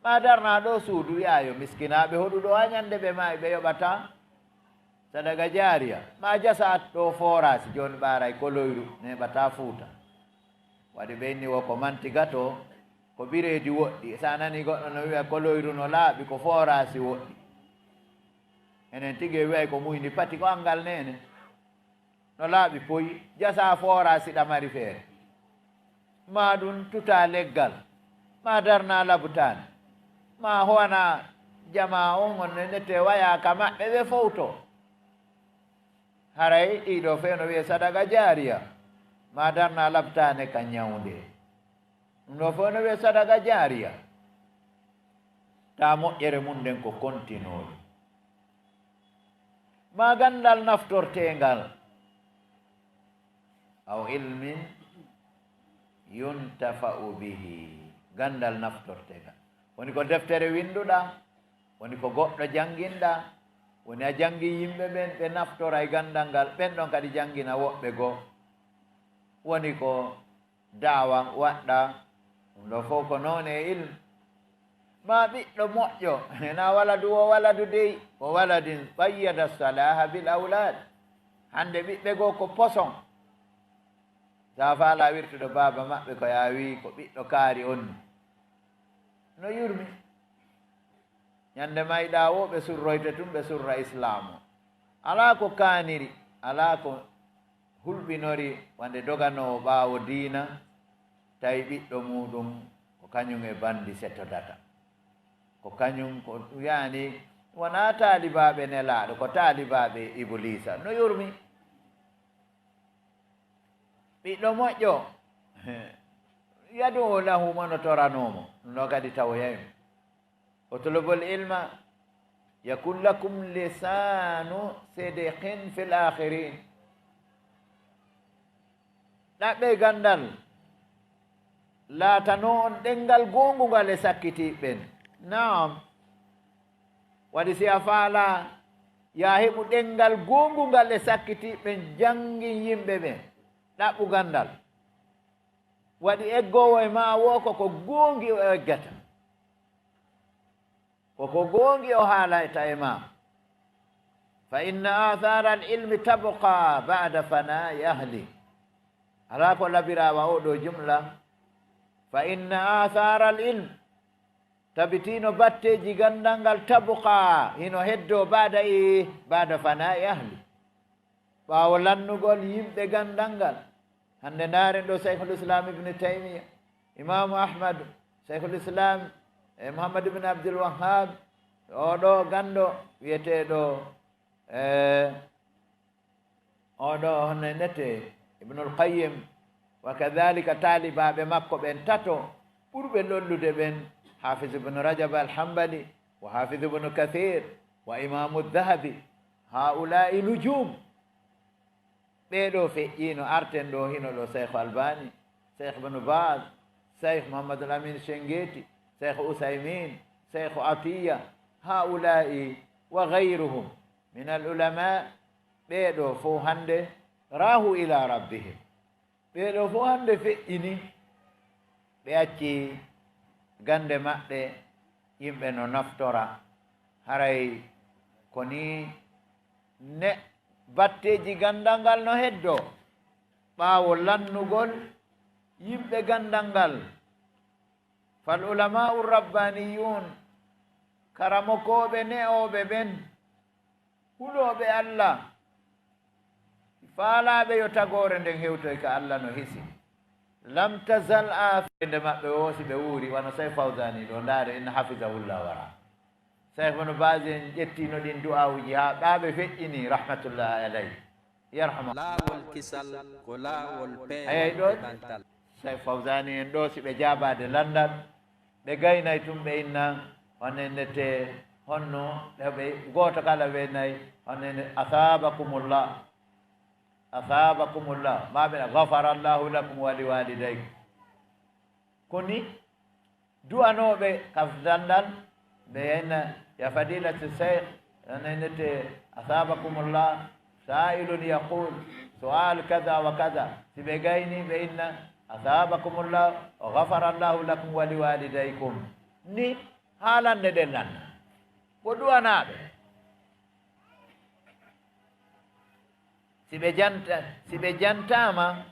Ma darnaa ɗo suudu, wi'aa yo miskinaaɓe hoɗu ɗo, haa ñande ɓe maayi, ɓe yoɓataa sadaqa jaariya. Ma jasaa ɗo fooraasi, jooni ɓaaray koloyru neeɓataa Fuuta. Waɗi ɓe inni wo ko manti gato, ko bireedi woɗɗi. Si a nanii goɗɗo no wi'a koloyru no laaɓi, ko fooraasi woɗɗi. Enen tigi e wi'ay ko muyndi pati, ko anngal neene. No laaɓi poy, jasaa fooraasi ɗamari feere. Maa ɗum tutaa leggal, maa darnaa labutaane, maa howanaa jamaa on, on ne nete wayaa ka maɓɓe ɓe fowtoo. Haray ɗii ɗoo fow no wi'ee sadaqa jaariya, maa darnaa labtaane ka ñawnde. Ɗum ɗoo fow no wi'ee sadaqa jaariya. Taa moƴƴere mum nden ko kontinooɗum. Maa ganndal naftorteengal. Aw ilmin yuntafa'u bihi. Ganndal naftorteengal. Woni ko deftere winnduɗaa, woni ko goɗɗo jannginɗaa, woni a janngii yimɓe ɓen, ɓe naftora e ganndal ngal, ɓen ɗon kadi janngina woɓɓe goo. Woni ko da'wa waɗɗaa, ɗum ɗoo fow ko noone e ilmu. Maa ɓiɗɗo moƴƴo, hinaa waladu wo waladu dey, wo waladin qayyada salaha bil awlad. Hannde ɓiɓɓe goo ko poson. Si a faalaa wirtude baaba maɓɓe ko yaa wii ko ɓiɗɗo kaari on ni. No yurmi. Ñande mayɗaa woo ɓe surroyte tun, ɓe surra Islaamu. Alaa ko kaaniri, alaa ko hulɓinori wande doganoowo ɓaawo diina, tawi ɓiɗɗo muuɗum ko kañum e bandi setodata. Ko kañum ko, yaani, wonaa taalibaaɓe Nelaaɗo, ko taalibaaɓe Ibuliisa. No yurmi. Ɓiɗɗo moƴƴo, yad'u lahu, mo no toranoo mo, no kadi tawoyay mo. Utlubul ilma yakun lakum lisanu sidqin fil akhirin. Ɗaɓɓee ganndal, laatanoo on ɗemngal goongungal e sakkitiiɓe ɓen. Naam, waɗi si a faalaa, yo a heɓu ɗemngal goongungal e sakkitiiɓe ɓen, janngin yimɓe ɓen, ɗaɓɓu ganndal. Waɗi eggoowo e maa woo ko ko goongi o eggata. Ko ko goongi o haalayta e maa. Fa inna athara al ilmi tabqa ba'da fana'i ahli. Alaa ko labirawa oo ɗoo jumla. Fa inna athara al ilm. Tabitino batteeji ganndal ngal tabqa, hino heddoo ba'da e, ba'da fana'i ahli. Ɓaawo lannugol yimɓe ganndal ngal. Hannde ndaaren ɗoo Shaykhul Islam Ibn Taymiya, Imaamu Ahmad, Shaykhul Islam, e Muhammad ibn Abdul Wahhab, oo ɗoo ganndo wi'eteeɗo, e, oo ɗoo honno e nete, Ibnul Qayyim, wa kadhalika taalibaaɓe makko ɓen tato ɓurɓe lollude ɓen, Hafiz ibn Rajab al-Hanbali, wa Hafiz ibn Kathir, wa Imaamu Dhahabi, haa'ulaa'i nujum. Ɓee ɗoo feƴƴiino, arten ɗoo, hino ɗoo Seykh Albani, Seykh Ibn Baz, Seykh Muhammadul Amin Shengeti, Seykh Usaymin, Seykh Atiya, haa'ulaa'i wa ghayruhum min al ulama, ɓee ɗoo fow hannde raahu ila rabbihim. Ɓee ɗoo fow hannde feƴƴini, ɓe acci gannde maɓɓe, yimɓe no naftora. Haray ko nii ne batteeji ganndal ngal no heddoo, ɓaawo lannugol yimɓe ganndal ngal. Fal ulama'u rabbaniyun, karamokooɓe ne'ooɓe ɓen, hulooɓe Alla, faalaaɓe yo tagoore nden hewtoy ka Alla no hisi. Lam tazal afi-, nde maɓɓe woo, si ɓe wuuri, wano Sey Fawzani ɗoo, ndaare, inna hafizahullah wara. Sey Ibnu Baaz en ƴettiino ɗin du'aawuji haa ɓe feƴƴini, rahmatullahi alayhi. Yarhama. Laawol kisal ko laawol peewal. Ayay ɗoo, e ɓantal. Sey Fawzani en ɗoo, si ɓe jaabaade lanndal, ɓe gaynay tun ɓe inna, honno innete, honno, ɓe, ɓe, gooto kala ɓe nay, honno innete, "Asaabakumullah, asaabakumullah," maa ɓe, "Ghafarallahu lakum wa liwalidaykum." Ko ni, du'anooɓe ka lanndal, ɓe inna, "Ya fadilati sheikh," ɓe innete, "Asaabakumullah, sa'ilun yaqul su'al kaza wa kaza." Si ɓe gayni, ɓe inna, "Asaabakumullah, wa ghafarallahu lakum wa liwalidaykum." Ni haalannde ɗen lanndal. Ko du'anaaɓe. Si ɓe janta-, si ɓe jantaama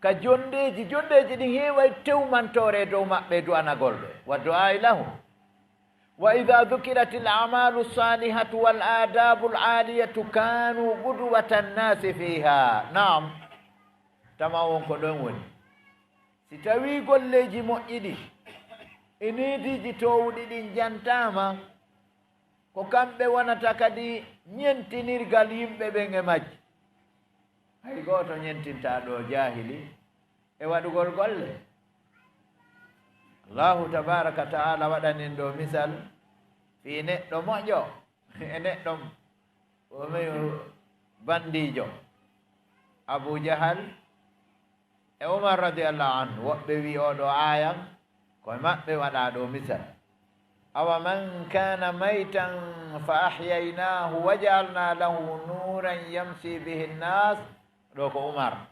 ka jondeeji, jondeeji ɗin heeway tewmantoore e dow maɓɓe e du'anagol ɓe. Wa du'aa'i lahu. Wa idha dhukiratil a'malu salihatu wal adabul aliyatu kanu qudwatan nasi fiha. Naam. Tama won ko ɗon woni. Si tawii golleeji moƴƴi ɗi e neediiji toowuɗi ɗin jantaama, ko kamɓe wonata kadi ɲentinirgal yimɓe ɓen e majji. Hay gooto ɲentintaa ɗoo jaahili e waɗugol golle. Allahu tabaaraka wa ta'aala waɗanin ɗoo misal fii neɗɗo moƴƴo e neɗɗo, o mi bandiijo. Abu Jahal e Umar radiyallahu anhu, woɓɓe wi'i oo ɗoo aaya, ko e maɓɓe waɗaa ɗoo misal. "Awa man kana maytan fa ahyaynaahu wa ja'alna lahu nuran yamshi bihi nnas." Ɗoo ko Umar.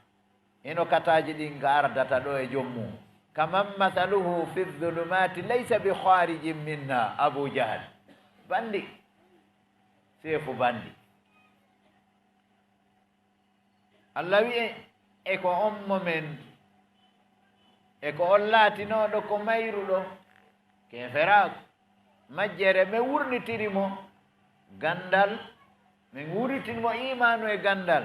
Hino kataaji ɗin ka ardata ɗoo e joom mum. "Kaman mathaluhu fi dhulumati laysa bi kharijin minha." Abu Jahal. Bandi. Seefu bandi. Alla wi'i, e ko on mo men, e ko on laatinooɗo ko mayruɗo, keeferaaku, majjere, men wurnitiri mo ganndal, men wurnitiri mo iimaanu e ganndal,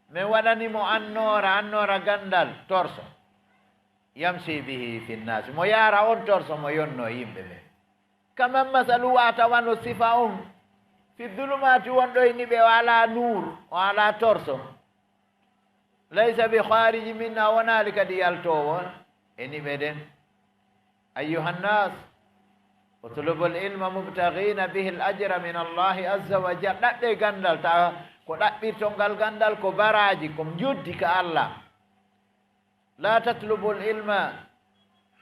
men waɗani mo annoora, annoora ganndal, torso, yamshi bihi fi nnaasi, mo yaara on torso, mo yonnoo yimɓe ɓen. Kaman masalu, wata wano sifa on, fi dhulumaati, wonɗo e niɓe, o alaa nuur, o alaa torso. Laysa bi khaariji minha, o wonaali kadi yaltoowo e niɓe ɗen. Ayyuha nnaas, utlubul ilma mubtaghina bihi al ajra min Allahi azza wa jal. Ɗaɓɓee ganndal, tawa ko ɗaɓɓirton ngal ganndal ko baraaji, ko njoddi ka Alla. La tatlubul ilma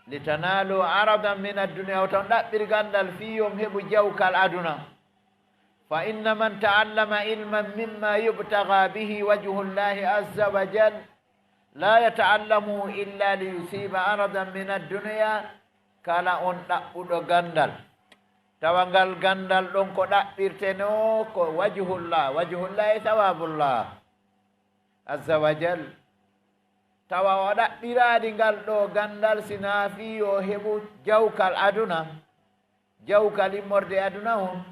litanaalu aradan min addunya, wota on ɗaɓɓir ganndal fii yo on heɓu jawkal aduna. Fa inna man ta'allama ilman mimma yubtagha bihi wajhullahi azza wa jal, la yata'allamuhu illa liyusiba aradan min addunya, kala on ɗaɓɓuɗo ganndal, tawa ngal ganndal ɗon ko ɗaɓɓirtenoo ko wajhullah, wajhullah e sawabullah azza wa jal, tawa o ɗaɓɓiraali ngal ɗoo ganndal si naa fii yo heɓu jawkal aduna, jawkal immorde aduna on,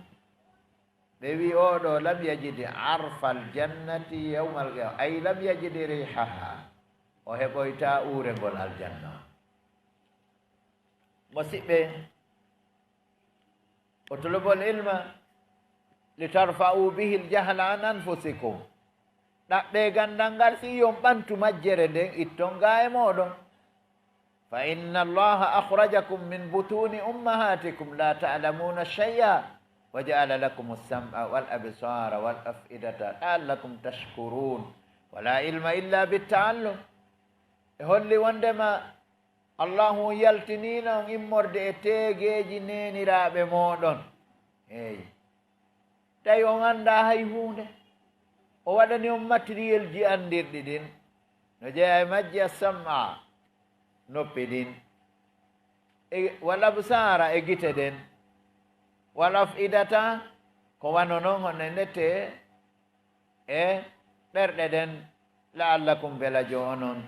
ɓe wi'i, "Oo ɗoo lam yajidi arfal jannati yawmal qiyama, ay lam yajidi rihaha." O heɓoytaa uurengol aljanna on. Musiɓɓe, utlubul ilma litarfa'u bihil jahla an anfusikum. Ɗaɓɓee ganndal ngal fii yo on ɓantu majjere nden, itton gaa e mooɗon. Fa inna Allaha akhrajakum min butuni ummahatikum la ta'lamuna shay'a wa ja'ala lakumus sam'a wal absara wal af'idata la'allakum tashkurun. Wala ilma illa bit ta'allum. E holli wondema Allahu yaltiniino on immorde e teegeeji neeniraaɓe mooɗon. Eey. Tawi on anndaa hay huunde. O waɗani on materielji anndirɗi ɗin. No jeyaa e majji as-sam'a, noppi ɗin. E, wal absaara, e gite ɗen. Wal af'idata, ko wano non hono nete e ɓerɗe ɗen, la'allakum, belajo onon,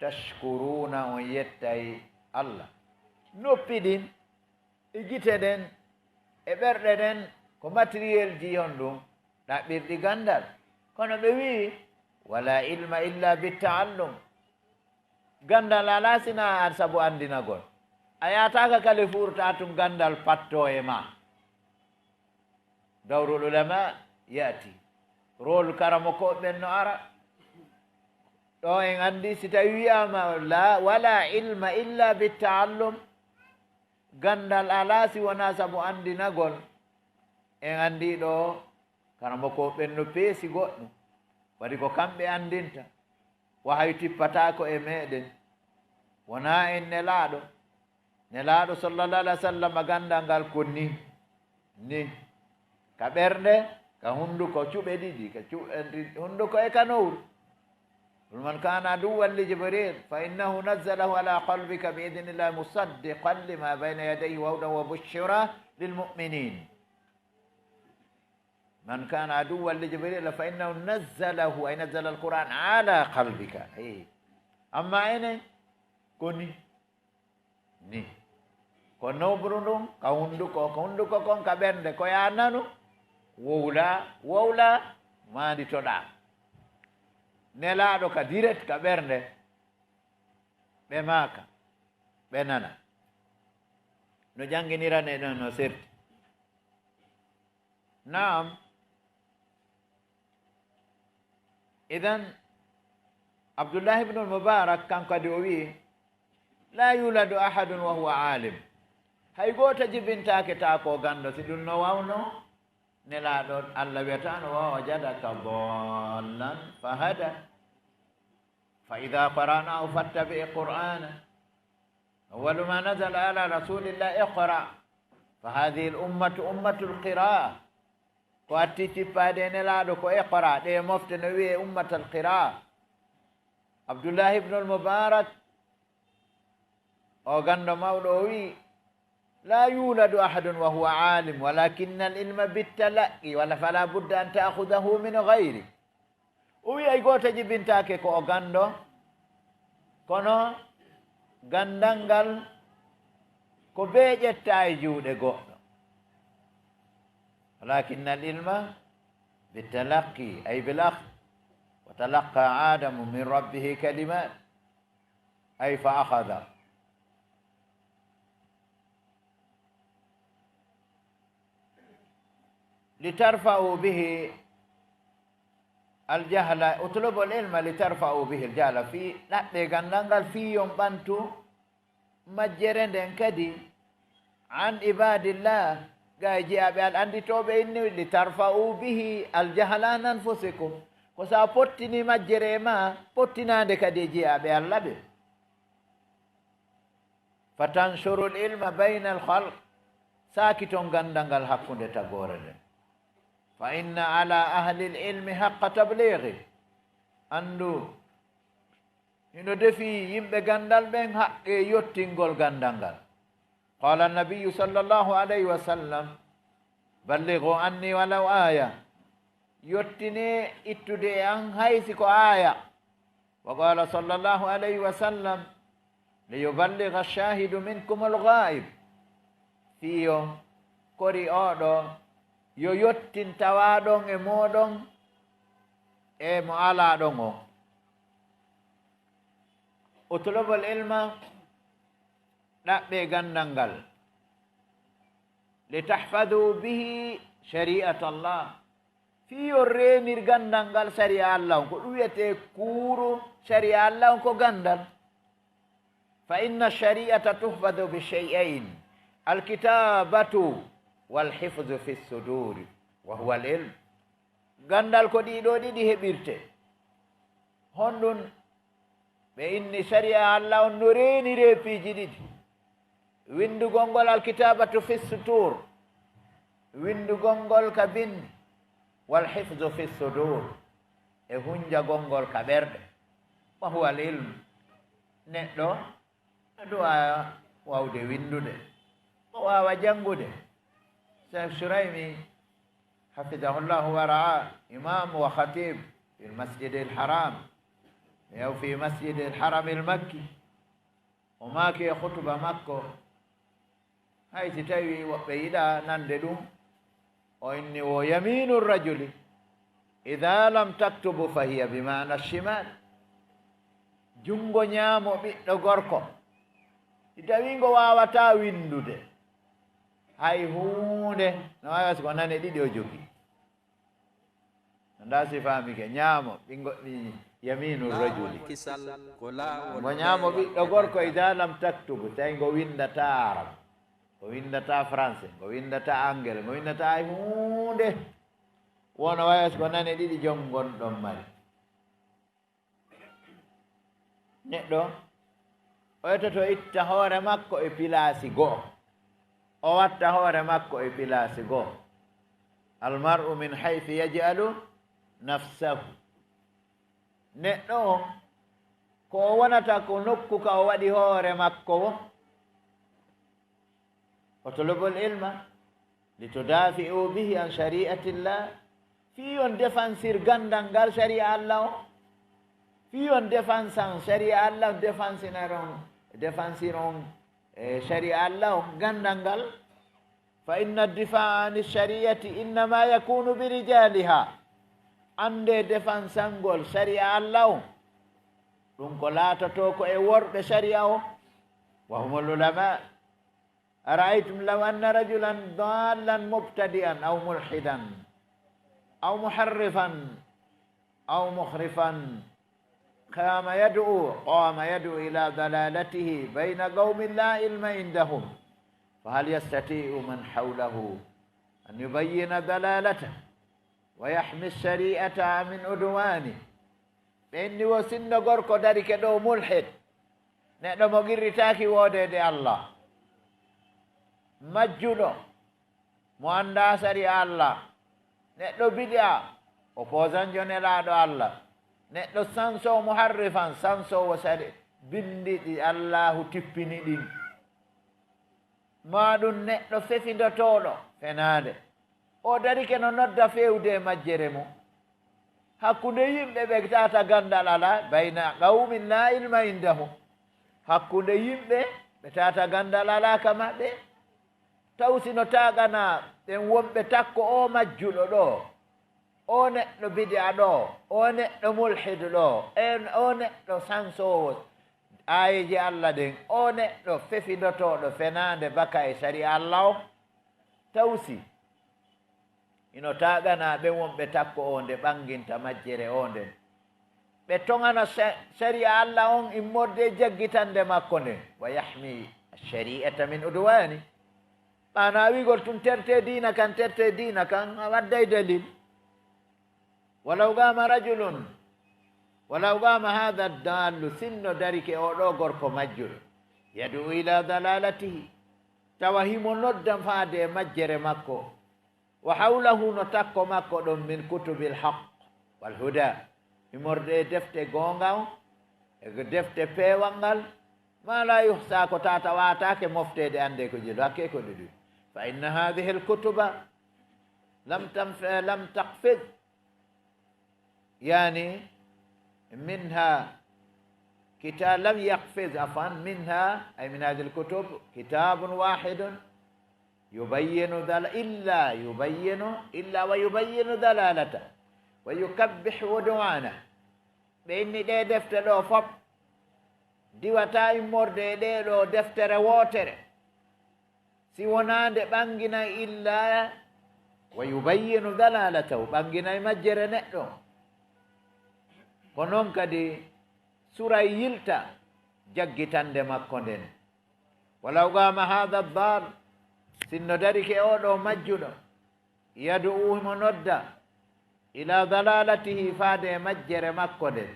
tashkuruuna, on yettay Alla. Noppi ɗin, e gite ɗen, e ɓerɗe ɗen, ko materielji on ɗum, ɗaɓɓirɗi ganndal. Kono ɓe wi'i, "Wala ilma illa bi ta'allum." Ganndal alaa sinaa sabu anndinagol. A yaataaka kale fuurta tun ganndal pattoo e maa. Dawrul ulama yaati. Rôle karamokooɓe ɓen no ara. Ɗoo en anndi si tawi wiyaama la, wala ilma illa bi taallum, ganndal alaa si wonaa sabu anndinagol. En anndi ɗoo karamokooɓe ɓen no peesi goɗɗum. Waɗi ko kamɓe anndinta. Wahayu tippataako e meɗen. Wonaa en Nelaaɗo. Nelaaɗo sallallahu alaihi wasallam ganndal ngal ko ni, ni. Ka ɓernde, ka hunnduko cuɓe ɗiɗi, ka cu-, hunnduko e ka nowru. قل من كان عدوا لجبريل فإنه نزله على قلبك بإذن الله مصدقا لما بين يديه وهدى وبشرى للمؤمنين. من كان عدوا لجبريل فإنه نزله، أي نزل القرآن على قلبك. Hey. Amma enen, ko ni, ni. Ko nowru ndun, ka hunnduko, ko hunnduko kon ka ɓernde, ko yaa nanu, wowlaa, wowlaa, maanditoɗaa. Nelaaɗo ka direct ka ɓernde, ɓe maaka, ɓe nana. No jannginirane ɗon no serti. Naam. Idan, Abdullahi ibnul Mubarak, kanko kadi o wi'i, "لا يولد أحد وهو عالم." Hay gooto jibintaake taa ko ganndo, si ɗun no wawno, Nelaaɗo Alla wi'ata no, "وما وجدك ضالا فهدى." فإذا قرأناه فاتبع قرآنه. أول ما نزل على رسول الله اقرأ. فهذه الأمة أمة القراءة. Ko atti tippaade e Nelaaɗo ko iqra, ɗee mofte no wi'ee ummatal qira'a. Abdullahi ibnul Mubarak, o ganndo mawɗo, o wi'i, "لا يولد أحد وهو عالم، ولكن العلم بالتلقي، ولا، فلا بد أن تأخذه من غيره." O wi'i, "Hay gooto jibintaake ko o ganndo, kono ganndal ngal ko bee ƴettaa e juuɗe goɗɗo." ولكن العلم بالتلقي، أي بالأخذ. وتلقى آدم من ربه كلمات، أي فأخذ. لترفعوا به الجهل، اطلبوا العلم لترفعوا به الجهل. Fii ɗaɓɓee ganndal ngal, fii on ɓantu majjere nden kadi. عن عباد الله, ga e jiyaaɓe Alla annditooɓe inni, لترفعوا به الجهل عن أنفسكم. Ko si a pottinii majjere e maa, pottinaande kadi e jiyaaɓe Alla ɓen. فتنشروا العلم بين الخلق. Saakiton ganndal ngal hakkunde tagoore nden. فإن على أهل العلم حق تبليغه. Anndu, hino defii yimɓe ganndal ɓen haqqee yottingol ganndal ngal. قال النبي صلى الله عليه وسلم، بلغوا عني ولو آية. Yottinee ittude e an hay si ko aaya. وقال صلى الله عليه وسلم، ليبلغ الشاهد منكم الغائب. Fii yo kori oo ɗoo, yo yottin tawaaɗo on e mooɗon e mo alaa ɗon on. اطلبوا العلم, ɗaɓɓee ganndal ngal. لتحفظوا به شريعة الله. Fii yo reenir ganndal ngal sariya Alla on. Ko ɗum wiyetee kuuru sariya Alla on ko ganndal. فإن الشريعة تحفظ بشيئين، الكتابة والحفظ في الصدور، وهو العلم. Ganndal ko ɗii ɗoo ɗiɗi heɓirtee. Honɗun? Ɓe inni sariya Alla on no reeniree piiji ɗiɗi. Winndugol ngol, الكتابة في السطور. Winndugol ngol ka binndi. والحفظ في الصدور. E hunjagol ngol ka ɓerɗe. وهو العلم. Neɗɗo no du'a waawde winndude. O waawa janngude. Cheikh Shuraymi, حفظه الله ورعاه، إمام وخطيب في المسجد الحرام، أو في مسجد الحرم المكي. O maaki e khutuba makko, hay si tawii woɓɓe yiɗaa nande ɗum, o inni wo: يمين الرجل إذا لم تكتب فهي بمعنى الشمال. Junngo ñaamo ɓiɗɗo gorko, si tawii ngo waawataa winndude hay huunde, no waawi si ko nane ɗiɗi o jogii. Ndaa si faamike, ñaamo, ɓinngo, yamiinu rajuli. Mo ñaamo ɓiɗɗo gorko, idaa lam taktub, tawi ngo winndataa Arab. Ngo winndataa Français, ngo winndataa Anglais, ngo winndataa hay huunde. Wona wayi si ko nane ɗiɗi jon ngon ɗon mari. Neɗɗo, o etoto itta hoore makko e pilaasi go'o. O watta hoore makko e pilaasi go'o. Almar'u min haythu yaj'alu nafsahu. Neɗɗo on, ko o wonata ko nokku ka o waɗi hoore makko woo. Utlubul ilma litudafi'u bihi an shari'atillah. Fii on defansir ganndal ngal shari'a Allah on. Fii on defansan shari'a Allah, defansinar on, defansir on, e, shari'a Allah on, ganndal ngal. Fa inna difa'a an shari'ati innama yakunu bi rijaliha. Annde defansangol shari'a Allah on, ɗum ko laatotoo ko e worɓe shari'a o, wa humul ulama. أرأيتم لو أن رجلا ضالا مبتدئا أو ملحدا أو محرفا أو مخرفا قام يدعو، قام يدعو إلى ضلالته بين قوم لا علم عندهم، فهل يستطيع من حوله أن يبين ضلالته ويحمي الشريعة من عدوانه؟ Ɓen ni wo sinno gorko darike ɗoo mulhid, neɗɗo mo qirritaaki woodeede Allah, majjuɗo, mo anndaa sari'a Allah, neɗɗo bid'a, opposant jo Nelaaɗo Allah, neɗɗo sansoowo, muharrifan, sansoowo sari-, binndi ɗi Allaahu tippini ɗin. Maa ɗum neɗɗo fefindotooɗo fenaande. O darike no nodda feewde e majjere mum. Hakkunde yimɓe ɓe taata ganndal alaa, bayna qawmin laa ilma indahum. Hakkunde yimɓe ɓe taata ganndal alaa ka maɓɓe. Taw si no taaganaa ɓen wonɓe takko oo majjuɗo ɗoo, oo neɗɗo bidi'a ɗoo, oo neɗɗo mulhidu ɗoo, en, oo neɗɗo sansoowo aayeeje Allah ɗen, oo neɗɗo fefindotooɗo fenaande baka e sari'a Allah on, taw si hino taaganaa ɓen wonɓe takko oo nde ɓannginta majjere oo nden, ɓe toŋana sa-, sari'a Allah on immorde e jaggitannde makko nden, wa yahmi shari'ata min udwani. Maanaa wi'ugol tun tertee diina kan, tertee diina kan, a wadday dalil. Walaw qama rajulun, walaw qama hadha dallu, sinno darike oo ɗoo gorko majjuɗo, yad'u ila dalalatihi, tawa himo nodda faade e majjere makko, wa hawlahu, no takko makko ɗon, min kutubil haqq wal huda, immorde e defte goonga on, e defte peewal ngal, ma la yuhsa, ko tawata waataake mofteede, anndee ko jelu, hakkee ko ɗuɗi. Fa inna hadhihi al kutuba lam tanf-, lam taqfid, يعني منها كتاب، لم يقفز، عفوا، منها، أي من هذه الكتب، كتاب واحد يبين ذل-، إلا يبين، إلا ويبين ضلالته ويقبح عدوانه. Ɓe inni ɗee defte ɗoo fof, diwataa immorde e ɗee ɗoo deftere wootere, si wonaa nde ɓannginay illa wa yubayyinu dalalatahu, ɓannginay majjere neɗɗo. Ko non kadi suray yilta jaggitannde makko nden. Walaw qama hadha dal, sinno darike oo ɗoo majjuɗo, yad'u, himo nodda, ila dalalatihi, faade e majjere makko nden,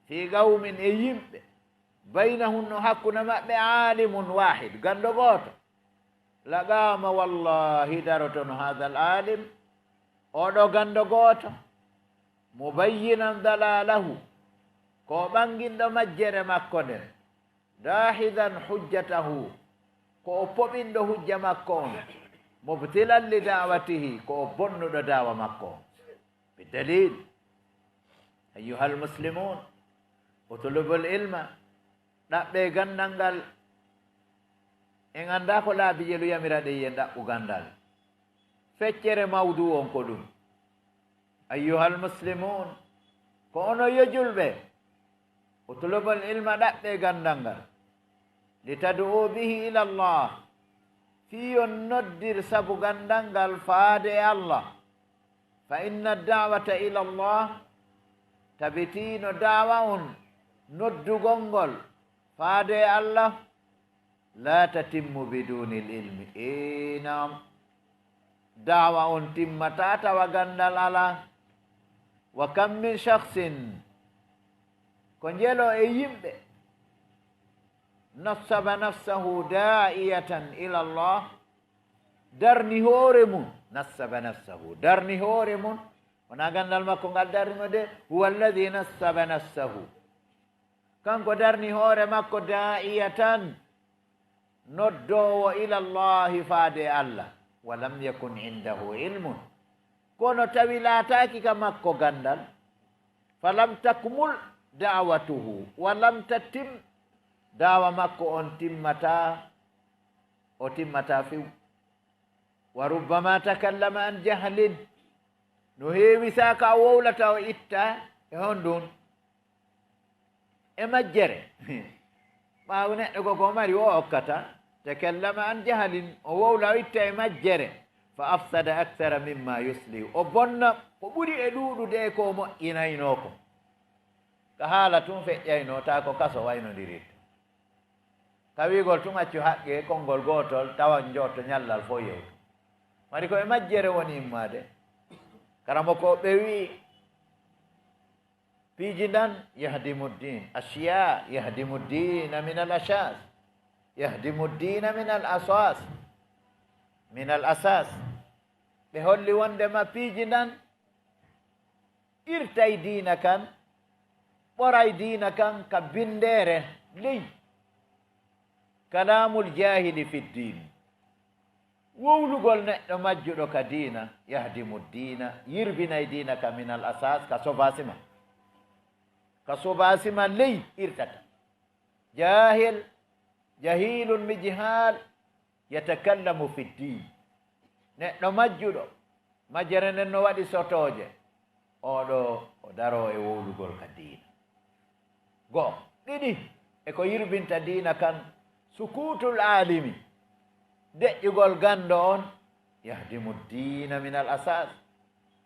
fi qawmin, e yimɓe, baynahum, no hakkunde maɓɓe, alimun wahid, ganndo gooto, laqama, wallahi, darotono hadha al alim, oo ɗoo ganndo gooto, mubayyinan dalalahu, ko o ɓannginɗo majjere makko nden, dahidan hujjatahu, ko o poɓinɗo hujja makko on, mubtilan li da'watihi, ko o bonnuɗo da'wa makko on. Bi dalil, ayyuhal muslimun, utlubul ilma, ɗaɓɓee ganndal ngal. En anndaa ko laabi jelu yamiraɗen yen ɗaɓɓu ganndal. Feccere mawduu on ko ɗum. Ayyuhal muslimun, ko onon yo julɓe, Utlubul ilma, ɗaɓɓee ganndal ngal. Litad'u bihi ila Allah, fii on noddir sabu ganndal ngal faade e Allah. Fa inna da'wata ila Allah, tabitino da'wa on, noddugol ngol faade e Allah, la tatimmu bidunil ilmi. Ee, naam. Da'wa on timmataa tawa ganndal alaa. Wa kam min shakhsin, ko njelo e yimɓe, nassaba nafsahu da'iyatan ila Allah, darni hoore mun, nassaba nafsahu, darni hoore mun, wonaa ganndal makko ngal darni mo de, huwa alladhi nassaba nafsahu. Kanko darni hoore makko da'iyatan, noddoowo ila Allahi faade e Allah, wa lam yakun indahu ilmun, kono tawi laataaki ka makko ganndal, falam takmul da'watuhu, wa lam tatim, da'wa makko on timmataa, o timmataa few. Wa rubbama takallama an jahlin, no heewi saaka o wowlata o itta e honɗun? E majjere. Ɓaawo neɗɗo ko ko mari o okkata, takallama an jahlin, o wowla o itta e majjere, fa afsada akthara mimma yuslihu, o bonna ko ɓuri e ɗuuɗude e ko o moƴƴinaynoo ko. Ka haala tun feƴƴaynoo, taa ko kaso waynondirirta. Ka wi'ugol tun accu haqqe konngol gootol, tawa njooto ñallal fow yewtu. Mari ko e majjere woni immaade. Karamoko ɓe wi'i, piiji ndan yahdimu ddin, ashiya yahdimu ddina min al asas, yahdimu ddina min al asas, min al asas. Ɓe holli wonndema piiji ndan irtay diina kan, ɓoray diina kan ka binndeere ley. Kalaamul jaahili fi ddiin. Wowlugol neɗɗo majjuɗo ka diina, yahdimu ddiina, yirbinay diina ka minal asaas, ka sobaasima. Ka sobaasima ley irtata. Jaahil, jahiilun mijhaal, yatakallamu fi ddiin. Neɗɗo majjuɗo, majjere nden no waɗi sotooje. Oo ɗoo, o daroo e wowlugol ka diina. Go'o. Ɗiɗi, e ko yirbinta diina kan, sukuutul aalimi. Deƴƴugol ganndo on, yahdimu ddiina minal asaas.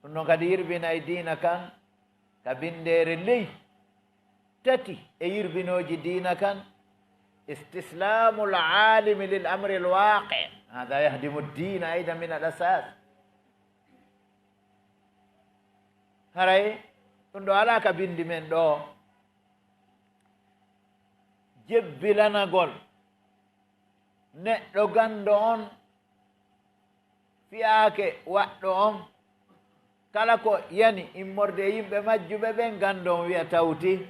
Ɗum non kadi yirbinay diina kan, ka binndeere ley. Tati e yirbinooji diina kan, istislaamul aalimi lil amril waaqi. Hada yahdimu ddiina aydan minal asaas. Haray ɗum ɗoo alaa ka binndi men ɗoo. Jebbilanagol neɗɗo ganndo on fiyaake waɗɗo on, kala ko yani immorde e yimɓe majjuɓe ɓen, ganndo on wi'a tawti,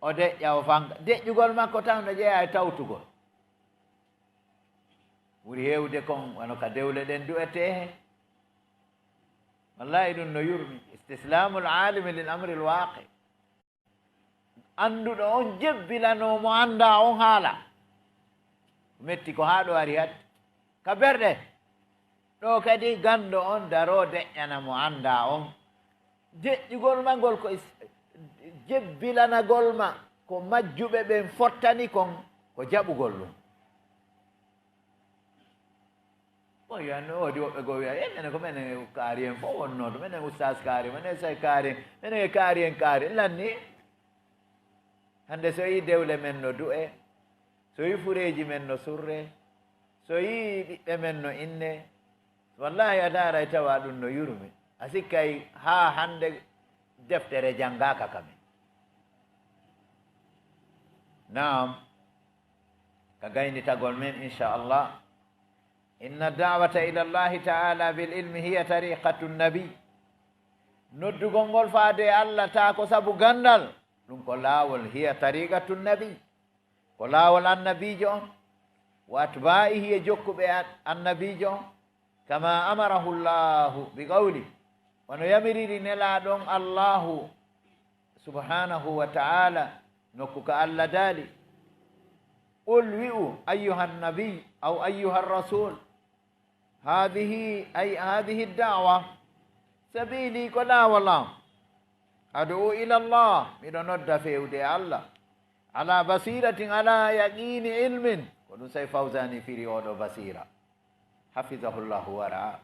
o deƴƴa, o fanka. Deƴƴugol makko tan no jeyaa e tawtugol. Ɓuri heewde kon, wano ka dewle ɗen du'etee hen. Wallaahi, ɗum no yurmi. Istislaamul aalimi lil amril waaqi. Annduɗo on jebbilanoo mo anndaa on haala. Metti ko haa ɗo ari hatti. Ka berɗe, ɗo kadi ganndo on daroo deƴƴana mo anndaa on. Deƴƴugol ma ngol ko is-, jebbilanagol ma ko majjuɓe ɓen fottani kon, ko jaɓugol ɗum. Bon, yo anno woodi woɓɓe goo wi'a, "Eh, menen ko menen kaari en fof wonnoo to, menen ustaas kaari, menen sey kaari en, menen e kaari en kaari en." Lanni, hannde so yii dewle men no du'e, so yii fureeji men no surre, so yii ɓiɓɓe men no inne, wallaahi a ndaaray tawa ɗum no yurmi. A sikkay haa hannde deftere janngaaka ka men. Naam, ka gaynitagol men, inchallah. Inna da'wata ila Allahi ta'ala bil ilmi hiya tariqatu nabi. Noddugol ngol faade e Allah taa ko sabu ganndal, ɗum ko laawol, hiya tariqatu nabi. Ko laawol annabiijo on, wa atbaa'ihi e jokkuɓe an-, annabiijo on, kama amarahu Allahu bi qawli, wano yamiriri Nelaaɗo on Allahu subhanahu wa ta'ala, nokku ka Allah daali, "Qul" wi'u, "ayyuhan nabi aw ayyuhar rasul, haadihi, ay haadihi da'wa, sabiili ko laawol am, Ad'u ila Allah, miɗo nodda feewde e Allah. Ala basiratin, ala yaqini ilmin. Ko ɗum Sey Fawzani firi oɗo basira. Hafizahullahu wa ra'a.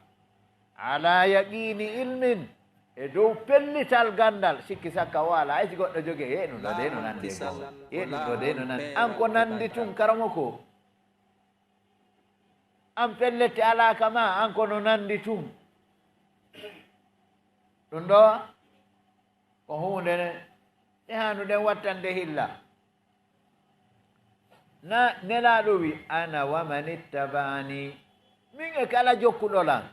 Ala yaqini ilmin. E dow pellital ganndal, sikki sakka o alaa. Hay si goɗɗo jogii, "He, ɗum ɗo de no nandi e goonga. He, ɗum ɗo de no nandi." An ko nandi tun, karamoko. An pellet alaa ka ma, an ko no nandi tun. Ɗum ɗo ko huunde nde haanuɗen wattande hilla. Na, Nelaaɗo wi, "Ana wa man ittaba'ani." Min e kala jokkuɗo lan.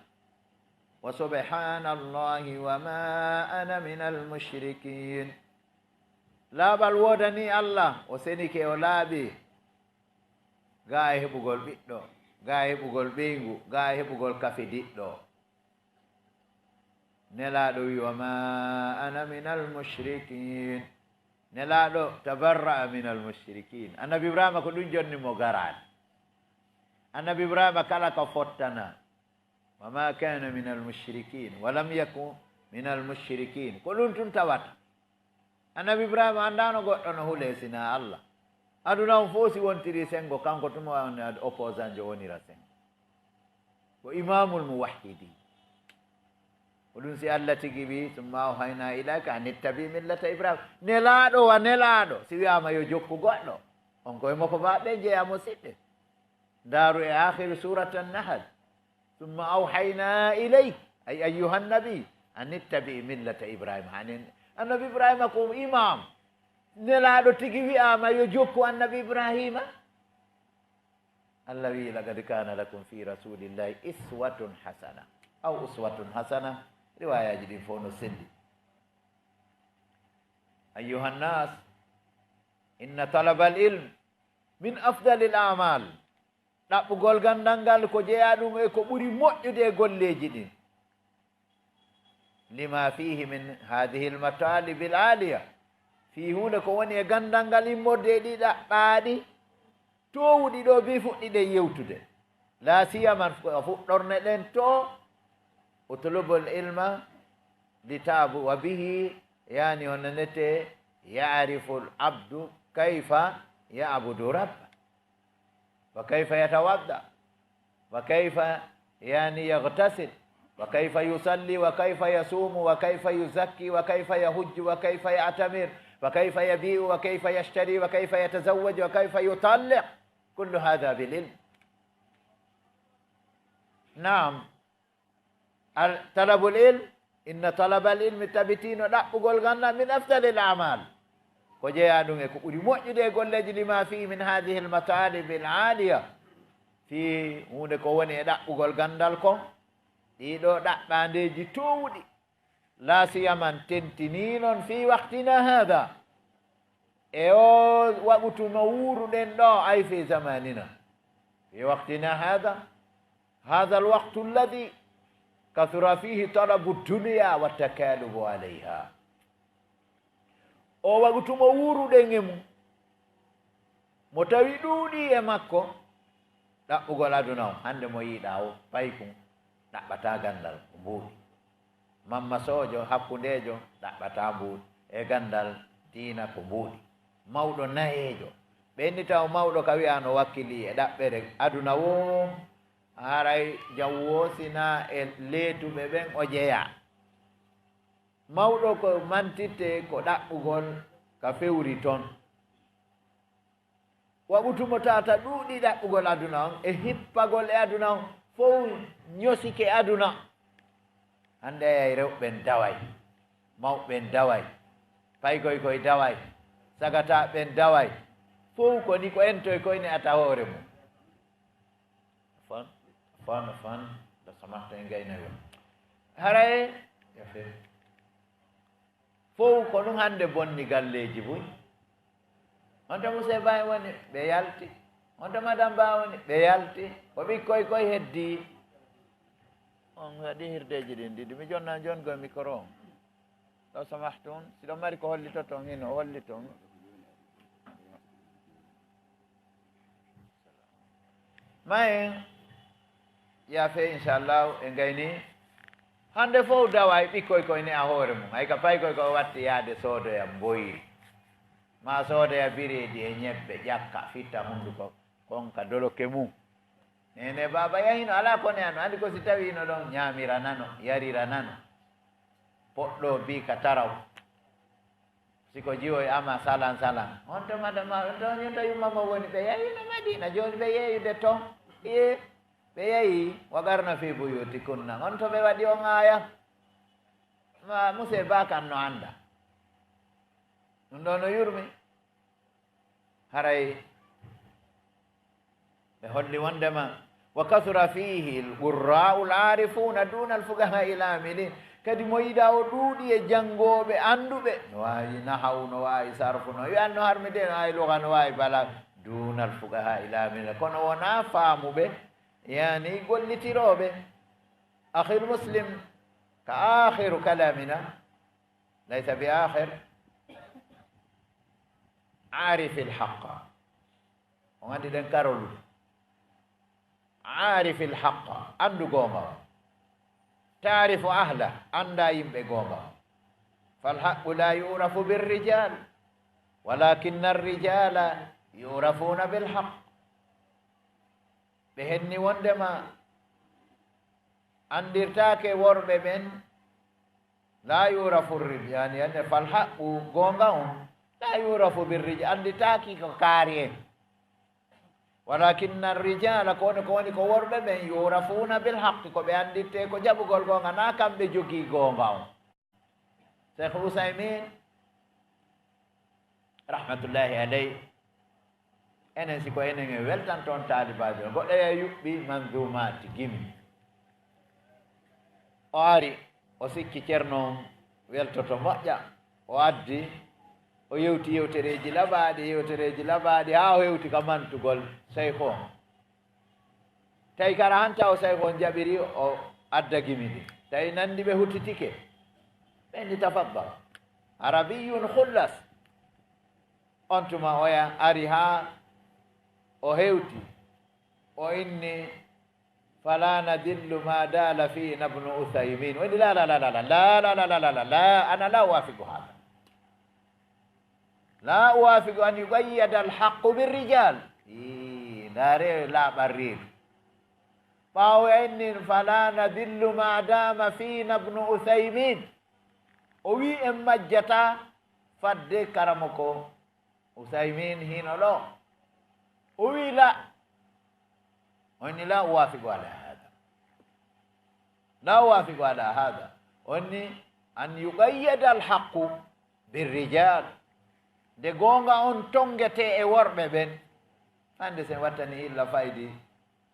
"Wa subhanallahi wa ma ana minal mushrikin." Laaɓal woodanii Allah, o senike, o laaɓi. Gaa e heɓugol ɓiɗɗo, gaa e heɓugol ɓeyngu, gaa e heɓugol kafidiɗɗo. Nelaaɗo wi, "Wa ma ana minal mushrikin." Nelaaɗo tabarra'a minal mushrikin. Annabi Ibrahima ko ɗum jonni mo garaade. Annabi Ibrahima kala ko fottana. "Wa ma kana minal mushrikin, wa lam yaku minal mushrikin." Ko ɗum tun tawata. Annabi Ibrahima anndaano goɗɗo no hulee sinaa Allah. Aduna on fof si wontiri sengo, kanko tuma on opposant jo wonira sengo. Ko imamul muwahhidi. Ko ɗum si Allah tigi wi, "Summa awhayna ilayka an ittabi millata Ibrahim." Nelaaɗo wa nelaaɗo, si wi'aama yo jokku goɗɗo, on koye moko ba ɓe jeyaa mo siɗɗe. Ndaaru e aakhiru suurat An-Nahl. "Summa awhayna ilayk, ay ayyuhan nabi, an ittabi millata Ibrahima." Hanin Annabi Ibrahima ko imam. Nelaaɗo tigi wi'aama yo jokku Annabi Ibrahima. Allah wi'i, "Laqad kana lakum fi rasulillahi iswatun hasana." Aw uswatun hasana. Riwayaaji ɗin fof no selli. Ayyuhan nas, inna talabal ilm min afdalil a'mal. Ɗaɓɓugol ganndal ngal ko jeyaa ɗum e ko ɓuri moƴƴude e golleeji ɗin. Lima fihi min hadhihi almatalibi alaliya. Fii huunde ko woni e ganndal ngal immorde e ɗi ɗaɓɓaaɗi toowuɗi ɗo bi fuɗɗiɗen yewtude. La siyaman ko fuɗɗorne ɗen to, utlubul ilma li ta'bu wa bihi, yani on nanete, ya'riful abdu kayfa ya'budu rabba. وكيف يتوضأ، وكيف، يعني، يغتسل، وكيف يصلي، وكيف يصوم، وكيف يزكي، وكيف يحج، وكيف يعتمر، وكيف يبيع، وكيف يشتري، وكيف يتزوج، وكيف يطلق. كل هذا بالعلم. نعم. Al-, talabul ilm, inna talabal ilmi, tabitiino ɗaɓɓugol ganndal, min afdalil a'mal. Ko jeyaa ɗum e ko ɓuri moƴƴude e golleeji, lima fihi min hadhihi al-matalib al-aliya. Fii huunde ko woni e ɗaɓɓugol ganndal kon, ɗii ɗoo ɗaɓɓaandeeji toowuɗi. La siyaman, tentinii non fii waqtina hadha. E oo waqtu mo wuuruɗen ɗoo, ay fi zamanina. Fi waqtina hadha, hadha alwaqtu alladhi kathura fihi talabu dunya wa takalubu alayha. Oo waqtu mo wuuruɗen e mum, mo tawi ɗuuɗii e makko, ɗaɓɓugol aduna on, hannde mo yiiɗaa o, paykun, ɗaɓɓataa ganndal, ko mbuuɗi. Mamma soojo hakkundeejo ɗaɓɓataa mbuuɗi e ganndal diina ko mbuuɗi. Mawɗo nayeejo, ɓenni taw mawɗo ka wi'aa no wakkilii e ɗaɓɓere aduna woo, haray jawwoo sinaa e leetuɓe ɓen o jeyaa. Mawɗo ko mantittee ko ɗaɓɓugol ka fewri ton. Waɓutu mo tawata ɗuuɗii ɗaɓɓugol aduna on e hippagol e aduna on, fow ñosike aduna. Hannde a yiyay rewɓe ɓen daway, mawɓe ɓen daway, paykoy koy daway, sagataaɓe ɓen daway, fow ko ni ko entoy koy ne ata hoore mum. Afwan, afwan, afwan, la samahta en gaynayo. Haray, yafe. Fow ko ɗum hannde bonni galleeji buy. On to Muse Ba en woni, ɓe yalti. On to Madam Ba woni, ɓe yalti. Ko ɓikkoy koy heddii. On waɗi hirdeeji ɗin ɗiɗi. Mi jonna jon ko e mikoro on. Ɗo samahtu on. Si ɗon mari ko hollitoton, hino hollito on. Mayen, yaafee, inchallahu, e ngayni. Hande fow dawa e ɓikkoy koy ne a hoore mum. Hay ka paykoy ko watti yaade soodoya mboyri. Ma soodoya bireedi e ñebbe, ƴakka, fitta hunduko. Kon ka doloke mum. Nene baaba yahino alaa ko ne ano. Andi ko si tawi hino ɗon ñaamira nano, yarira nano. Poɗɗo bi ka taraw. Si ko jiwo e ama salan salan. On to madama, on to, on to yumma mo woni, ɓe yahino Madina, jooni ɓe yeeyude ton. Iye, ɓe yahi, "Wa qarna fi buyutikunna." On to ɓe waɗi on aaya. Ma, muse ba kan no anda. Ɗum ɗo no yurmi. Haray ɓe holli wondema, "Wa kasura fihi al-qurra'u al-arifuna duna al-fuqaha al-amilin." Kadi mo yiɗa o ɗuuɗi e janngooɓe annduɓe, no waawi nahaw, no waawi sarfu, no wi'an no harmi de, no waawi lugha, no waawi bala, duna al-fuqaha al-amilin. Kono wonaa faamuɓe, yani gollitirooɓe. Akhil Muslim, ka akhiru kalamina, laysa bi akhir, arif al-haqqa. On anndi ɗen karolu. Aarifil haqqa, anndu goonga on. Taarifu ahla, annda yimɓe goonga on. Fal haqqu la yu'rafu bir rijal, walakinna ar rijala yu'rafuna bil haqq. Ɓe henni wondema anndirtaake worɓe ɓen. La yurafu rij-, yani, yani, fal haqqu, goonga on, la yurafu bir rij-, annditaaki ko kaari en. Walakinna rijala, ko woni, ko woni ko worɓe ɓen, yurafuuna bil haqqi, ko ɓe anndittee ko jaɓugol goonga, na kamɓe jogii goonga on. Cheikh Usaymin, rahmatullahi alay, enen, si ko enen en weltanto on taalibaajo, goɗɗo e yuɓɓi manzumaati gimi. O ari, o sikki Ceerno on weltoto moƴƴa. O addi, o yewti yewtereeji labaaɗi, yewtereeji labaaɗi, haa o hewti ka mantugol Seyku on. Tawi kara hanta o Seyku on jaɓiri, o adda gimi ɗin. Tawi nanndi ɓe hutitike. Ɓe inni, "Tafaddal. Arabiyyun khullas." On tuma oya ari haa o hewti, o inni, "Fala nadillu ma dala fina ibnu Uthaymin." O inni, "La, la, la, la, la, la, ana la uwafiqu hada. La uwafiqu an yuqayyada al-haqqu bir rijal." Ii, ndaare laaɓal reedu. Ɓaawo o inni, "Fala nadillu ma dama fina ibnu Uthaymin." O wi'i en majjataa fadde karamoko Usaymin hino ɗo. O wi'i, "La." O inni, "La uwafiqu ala hada. La uwafiqu ala hada." O inni, "An yuqayyada al haqqu bir rijal." Nde goonga on tongetee e worɓe ɓen. Hannde sen wattani illa faydi,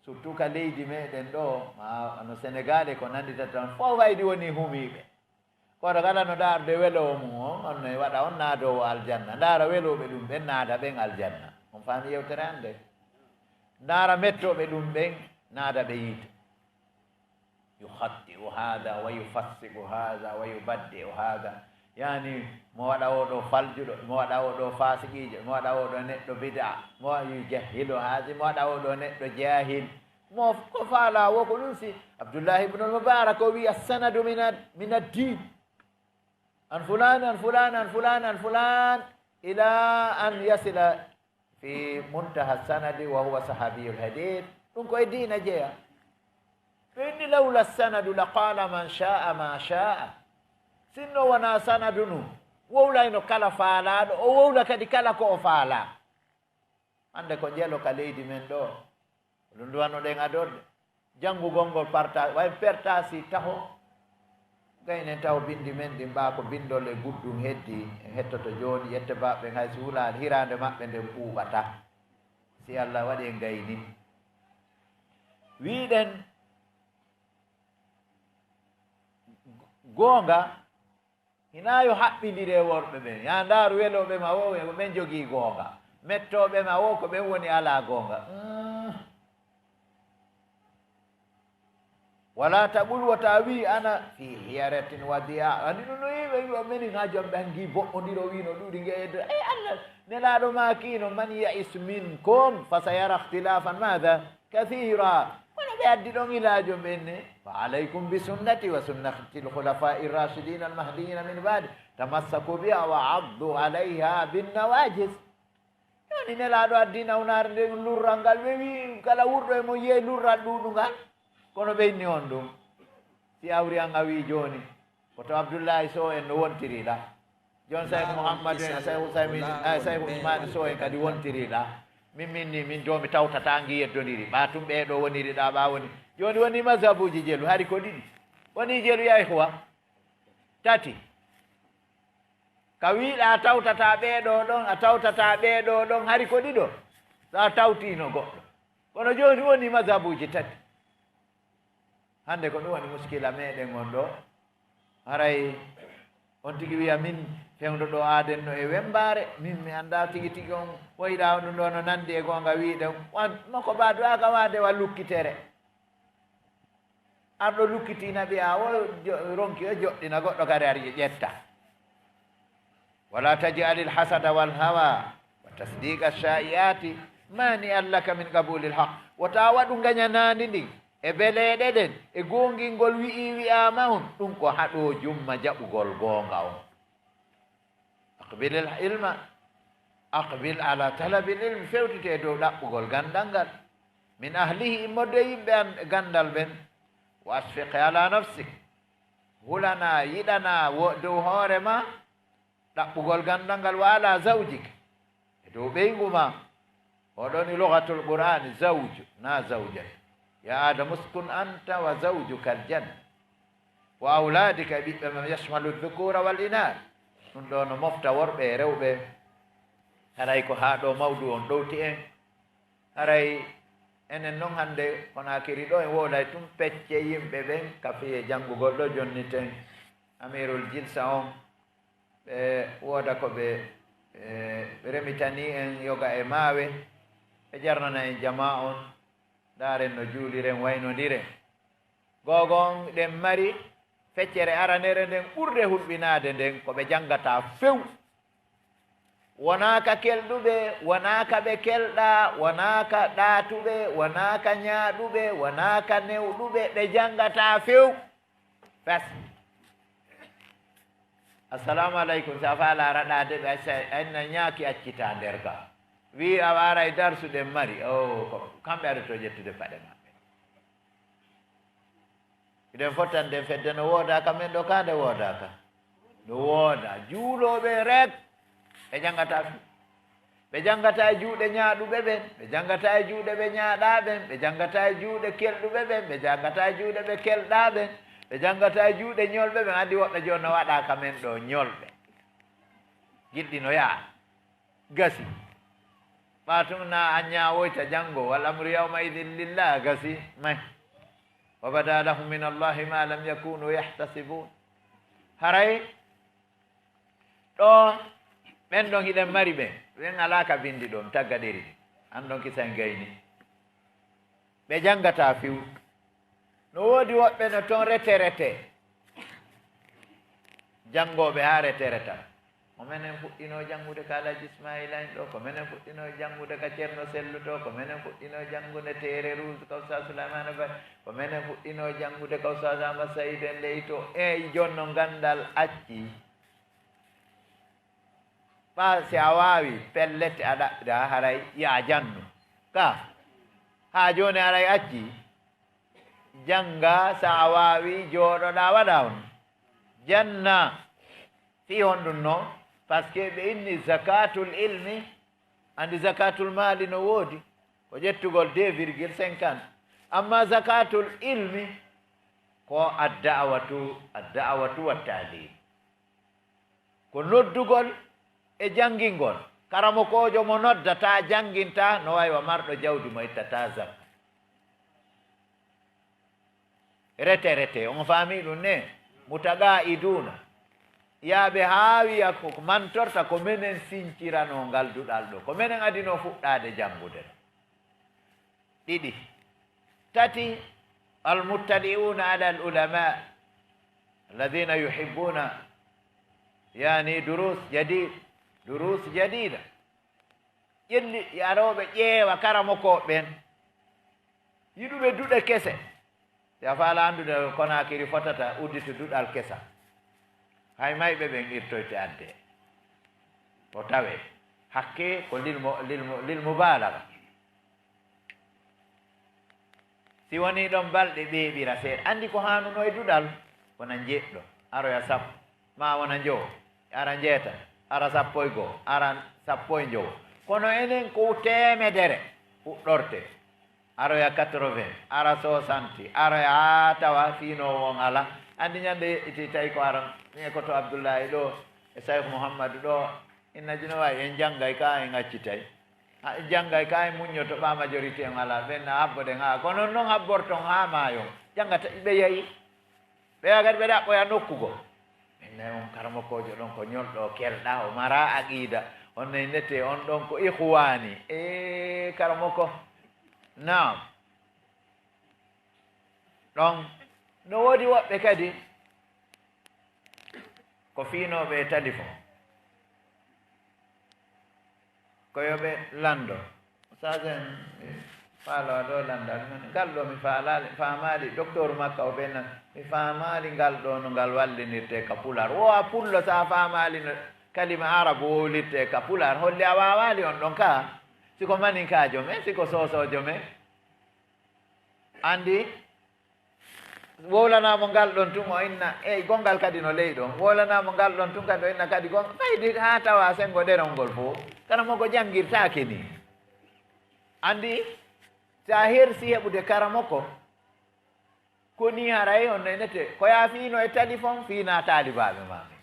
surtout ka leydi meɗen ɗo, ma no Senegal e ko nandita tan, fof faydi woni humiiɓe. Kono kala no daarde weloowo mum on, on no e waɗa on naadoowo aljanna. Ndaara welooɓe ɗum ɓen naada ɓen aljanna. On faami yewtere an nde? Ndaara mettooɓe ɗum ɓen naada ɓe yiite. Yukhatti u hada wa yufassiqu hada wa yubaddi u hada. Yani, mo waɗa oo ɗoo faljuɗo, mo waɗa oo ɗoo faasiqiijo, mo waɗa oo ɗoo neɗɗo bid'a, mo wa-, yujahhilu hada, mo waɗa oo ɗoo neɗɗo jaahil. Mo f-, ko faalaa woo ko ɗum si Abdullahi ibn al-Mubarak o wi'i, "As-sanadu min ad-, min ad-din." An fulaan, an fulaan, an fulaan, an fulaan, ila an yasila fi muntaha sanadi wa huwa sahabiyul hadith. Ɗum ko e diina jeya. Ɓe inni, "Lawla sanadu la qala man sha'a ma sha'a." Sinno wonaa sanadu nu, wowlayno kala faalaaɗo, o wowla kadi kala ko o faalaa. Hannde ko njelo ka leydi men ɗo. Ɗum duwano ɗen adorde. Janngugol ngol parta-, way perta si taho. Gaynen taho bindi men ɗin ɓaa ko bindol e guddum heddi. En hettoto jooni, yette baɓɓen hay si wulaali, hiraande maɓɓe nden ɓuuɓata. Si Allah waɗi en gayni. Wiɗen goonga, hinaa yo haɓɓindire e worɓe ɓen. Yaa ndaaru welooɓe ma woo, ko ɓen jogii goonga. Mettooɓe ma woo, ko ɓen woni alaa goonga. Mm. Wala taqul, wota wi ana fi hiyaratin wa diya. Ani ɗum no yimɓe wi o meni haa jomɓe hangi boɓɓondiro wi no ɗuɗi nge edda. Ey Allah, nelaaɗo maakino, "Man ya'is minkum fa sayara ikhtilafan madha kathira." Kono Addi ɗon ilaajo ɓen ne, "Fa alaykum bi sunnati wa sunnati l-khulafaa'i r-raashidiina l-mahdiyyiina min ba'di, tamassaku bihaa wa addu alayhaa bin-nawaajis." Jooni Nelaaɗo addi nawnaare nden lurral ngal, ɓe wi'i kala wurɗo e mon yehi lurral ɗuuɗungal. Kono ɓe inni on ɗum. Si awri an a wi'i jooni, ko to Abdullaahi Sow en no wontiri ɗaa. Jon Sayh Muhammadu en, Sayh Usaymin, eh, Sayh Usmaani Sow en kadi wontiri ɗaa. Min, min ni, min jooni mi tawtataa ngi yeddondiri. Ɓaa tun ɓee ɗoo woniri ɗaa, ɓaa woni. Jooni wonii mazhabuuji jelu, hari ko ɗiɗi. Wonii jelu ya ikhwa? Tati. Ka wi'uɗaa a tawtataa ɓee ɗoo ɗon, a tawtataa ɓee ɗoo ɗon, hari ko ɗiɗo. So a tawtiino goɗɗo. Kono jooni wonii mazhabuuji tati. Hannde ko ɗum woni muskila meɗen on ɗoo. Haray on tigi wi'a, "Min fewndo ɗoo aaden no e wembaare, min mi anndaa tigi tigi on, ko yiɗaa on ɗum ɗoo no nanndi e goonga wi'ude." Wan, no ko ba du'aaka waade wa lukkitere. Arɗo lukkitii naɓi a, o jo-, ronki o joɗɗina, goɗɗo kadi ari ƴetta. ولا تجعل الحسد والهوى وتصديق الشائعات مانعا لك من قبول الحق. Wota waɗu ngaɲanaandi ndin e beleeɗe ɗen e goongingol wi'ii wi'aama on, ɗum ko haɗoojum ma jaɓugol goonga on. أقبل العلم، أقبل على طلب العلم، fewtite e dow ɗaɓɓugol ganndal ngal. من أهله، immorde e yimɓe an ganndal ɓen. وأشفق على نفسك، hulanaa, yiɗanaa wo-, dow hoore maa, ɗaɓɓugol ganndal ngal, وعلى زوجك، e dow ɓeyngu maa. Oɗoni lughatul Qur'aani, zawju, naa zawjatu. يا آدم اسكن أنت وزوجك الجنة. وأولادك، e ɓiɓɓe maa, يشمل الذكور والإناث. Ɗum ɗoo no mofta worɓe e rewɓe. Haray ko haa ɗoo mawdu on ɗowti en. Haray enen non hannde Konaakiri ɗoo, en wooday tun pecce yimɓe ɓen ka fii e janngugol ɗoo jonniten. Amiirul jilsa on, ɓe wooda ko ɓe, e, ɓe remitanii en yoga e maawe, ɓe jarnana en jamaa on, ndaaren no juuliren, waynondiren. Googon ɗen mari feccere aranere nden ɓurde hulɓinaade nden, ko ɓe janngataa few. Wonaa ka kelɗuɓe, wonaa ka ɓe kelɗaa, wonaa ka ɗaatuɓe, wonaa ka ñaaɗuɓe, wonaa ka newɗuɓe, ɓe janngataa few. Fes. Assalaamu aleykum, si a faalaa raɗaade ɓe, acca, a inna ñaaki accitaa nder ga. Wi'i a waaray darsu ɗen mari, o, ko kamɓe adotoo ƴettude paɗe maɓɓe. Hiɗen fottani ɗen fedde no woodaa ka men ɗoo, kaa nde woodaa ka? No woodaa. Juulooɓe rek, ɓe janngataa fii. Ɓe janngataa e juuɗe ñaaɗuɓe ɓen, ɓe janngataa e juuɗe ɓe ñaaɗaa ɓen, ɓe janngataa e juuɗe kelɗuɓe ɓen, ɓe janngataa e juuɗe ɓe kelɗaa ɓen, ɓe janngataa e juuɗe ñolɓe ɓen. Anndi woɓɓe jooni no waɗaa ka men ɗoo ñolɓe. Giɗɗi no yaha. Gasi. Ɓaa tun na a ñaawoyta janngo, والأمر يومئذ لله, gasi, may. وبدا لهم من الله ما لم يكونوا يحتسبون. Haray ɗoo, ɓen ɗon hiɗen mari ɓe, ɓen alaa ka binndi ɗon, tagga ɗeri. An ɗon kisa en gayni. Ɓe janngataa few. No woodi woɓɓe no ton reterete, janngooɓe haa retereta. Ko menen fuɗɗinoo janngude ka Alhaji Ismaila en ɗoo, ko menen fuɗɗinoo janngude ka Ceerno Sellu to, ko menen fuɗɗinoo janngude Teere Ruusu ka Ustaas Sulaymana Ba, ko menen fuɗɗinoo janngude ka Ustaas Ahmad Sa'iid en ley to. Eey, jonno ganndal accii. Ɓaa si a waawi, pellet, a ɗaɓɓiraa, haray yaa jannu. Ka, haa jooni haray accii. Janngaa, si a waawi, jooɗoɗaa, waɗaa on. Janna. Fii honɗun non? Parce que ɓe inni zakaatul ilmi, anndi zakaatul maali no woodi, ko ƴettugol deux virgule cinquante. Amma zakaatul ilmi, ko ad-da'watu, ad-da'watu wa ta'lim. Ko noddugol e janngingol. Karamokoojo mo noddataa, janngintaa, no way wa marɗo jawdi mo ittataa zakka. Reterete, on faamii ɗum ne? Mutaqaa'iduuna. Yaaɓe haa wi'a ko mantorta ko menen sintiranoo ngal duɗal ɗoo, ko menen adinoo fuɗɗaade janngude ɗoo. Ɗiɗi. Tati, المطلعون على العلماء الذين يحبون، يعني، دروس جديد، دروس جديدة. Ƴelli, arooɓe ƴeewa karamokooɓe ɓen. Yiɗuɓe duɗe kese. Si a faala anndude ko Konaakiri fotata, udditu duɗal kesal. Hay mayɓe ɓen irtoyte addee. O tawee. Hakkee ko lil mo-, lil mo-, lil mubaalaga. Si wonii ɗon balɗe ɓeeɓira seeɗa. Anndi ko haanunoo e duɗal, wona njeeɗiɗo, aroya sappo, maa wona njowo, ara njeetati, ara sappo e go'o, ara sappo e njowo. Kono enen ko teemedere fuɗɗortee. Aroya quatre-vingts, ara soixante, aroya haa tawa fiinoowo on alaa. Anndi ɲande yeƴƴitii tawi ko aran, mi e ko to Abdullaahi ɗoo, e Sayku Muhammadu ɗoo, inna jino wawi en janngay ka en accitay. Ha, en janngay ka en muɲɲoto ɓaa majorité on alaa, ɓen na habboɗen haa, ko non non habborton haa maayon. Janngata ɓe yahi. Ɓe yaha kadi ɓe ɗaɓɓoya nokku goo. Min nayi on karamokoojo ɗon ko ɲolɗo, kelɗa, o mara aqiida. On nayi nete, on ɗon ko ikhwaani. Ee, karamoko. Naam. Ɗon, no woodi woɓɓe kadi ko fiinooɓe e talifon. Ko yo ɓe lanndo. Ustaz en, mi faalaa ɗoo lanndal men. Ngal ɗoo mi faalaali, faamaali, doktoor makka o ɓe nan, mi faamaali ngal ɗoo no ngal wallinirtee ka pulaar. Wo a pullo, so a faamaali no kalima arabu wowlirtee ka pulaar, holli a waawaali on ɗon kaa. Si ko maninkaajo men, si ko soosoojo men. Anndi, wowlanaa mo ngal ɗon tun, o inna, "Ey, gonngal kadi no ley ɗon." Wowlanaa mo ngal ɗon tun kadi, o inna kadi, "Gon-, faydi haa tawa senngo ɗerol ngol fof, karamoko janngirtaake nii." Anndi, si a hersi heɓude karamoko, ko nii haray on nenete. Ko yaa fiino e talifon, fiinaa taalibaaɓe maa ɓen.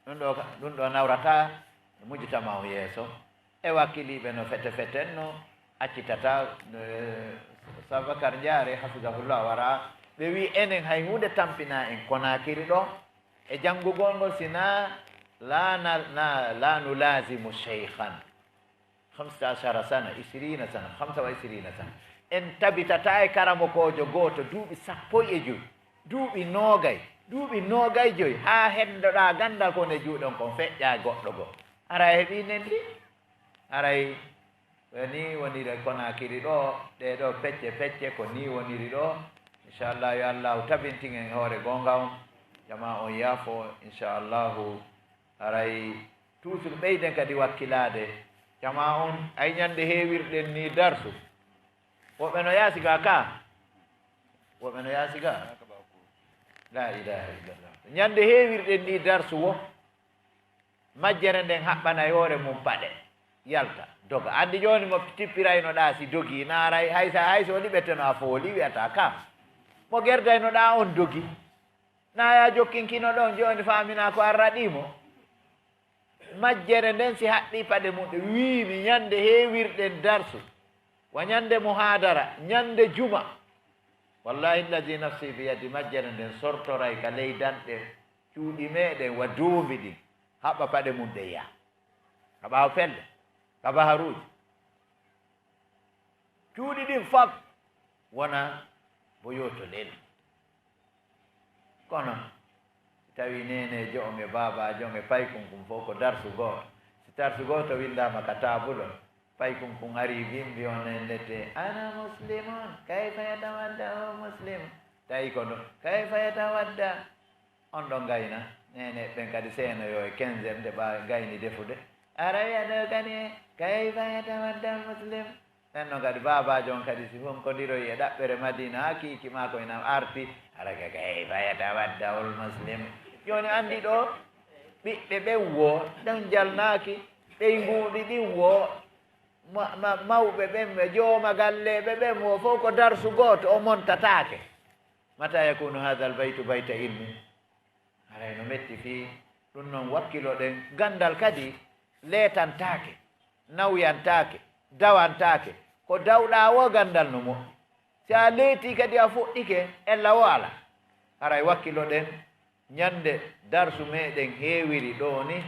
Ɗun ɗoo ka, ɗun ɗoo nawrata mujtama o yeeso. E wakkiliiɓe no fete feten no accitata, eh, Sabakar Jaare, hafizahullah, wara. Ɓe wi'i, enen hay huunde tampinaa en Konaakiri ɗoo e janngugol ngol, si naa la na, na, la nulazimu sheykhan. Khamsata ashara sana, ishirina sana, khamsa wa ishirina sana. En tabitataa e karamokoojo gooto duuɓi sappo e jowi, duuɓi noogay, duuɓi noogay jowi, haa heddoɗaa ganndal ko woni e juuɗe on kon feƴƴaa e goɗɗo goo. Aray heɓii nendi? Aray ko nii woniri Konaakiri ɗoo, ɗee ɗoo pecce pecce, ko nii woniri ɗoo. Inchallah, yo Allahu tabintin en hoore goonga on, jamaa on yaafo, inchallahu. Aray toujours ɓeyden kadi wakkilaade. Jamaa on, ay ɲande heewirɗen nii darsu. Woɓɓe no yaasi gaa kaa. Woɓɓe no yaasi gaa. La ilaha illallah. Ɲande heewirɗen nii darsu wo, majjere nden haɓɓanay hoore mum paɗe. Yalta, doga. Anndi jooni mo tippiraynoɗaa si dogii, naaray, hay sa, hay so liɓete no a fooli, wi'ataa kaa. Mo gerdaynoɗaa on dogi. Naa yaa jokkinkino ɗon jooni faaminaa ko arraɗii mo. Majjere nden si haɓɓii paɗe mum ɗe, wiimi ɲande heewirɗen darsu, wa ɲande muhaadara, ɲande juma. Wallahi allazi nafsi biyadi, majjere nden sortoray ka ley danɗe cuuɗi meɗen wa duumi ɗin, haɓɓa paɗe mum ɗen yaha. Ka ɓaawo pelle, ka baharuuji. Cuuɗi ɗin fop wona boyooto lel. Kono, si tawii neeneejo on e baabaajo on e paykun kun fof ko darsu gooto, si darsu gooto winndaama ka taabul on, paykun kun arii bimbi on en nette, "Ana muslimun, kayfa yatawadda o muslim?" Tawi ko ɗum, "Kayfa yatawadda?" On ɗon gayna, neene ɓen kadi seenoyoo e quinze heures nde ɓe gayni defude. Aray a ɗo kadi e, "Kayfa yatawadda muslim?" Nden non kadi baabaajo on kadi si honkondiroyi e ɗaɓɓere Madiina haa kiiki maako ina arti, hara ka, "Kayfa yatawadda ul muslim?" Jooni anndi ɗo ɓiɓɓe ɓen wo ɗon jalnaaki, ɓeynguuɗi ɗin wo, ma-, ma-, mawɓe ɓen, jooma galleeɓe ɓen wo, fof ko darsu gooto o montataake. Mata yakunu hadha al baytu bayta ilmi? Haray no metti fii ɗun non, wakkiloɗen, ganndal kadi leetantaake, nawyantaake, dawantaake. Ko dawɗaa woo ganndal no moƴƴi. Si a leetii kadi a fuɗɗike, ella woo alaa. Haray wakkiloɗen, ɲande darsu meɗen heewiri ɗoo ni,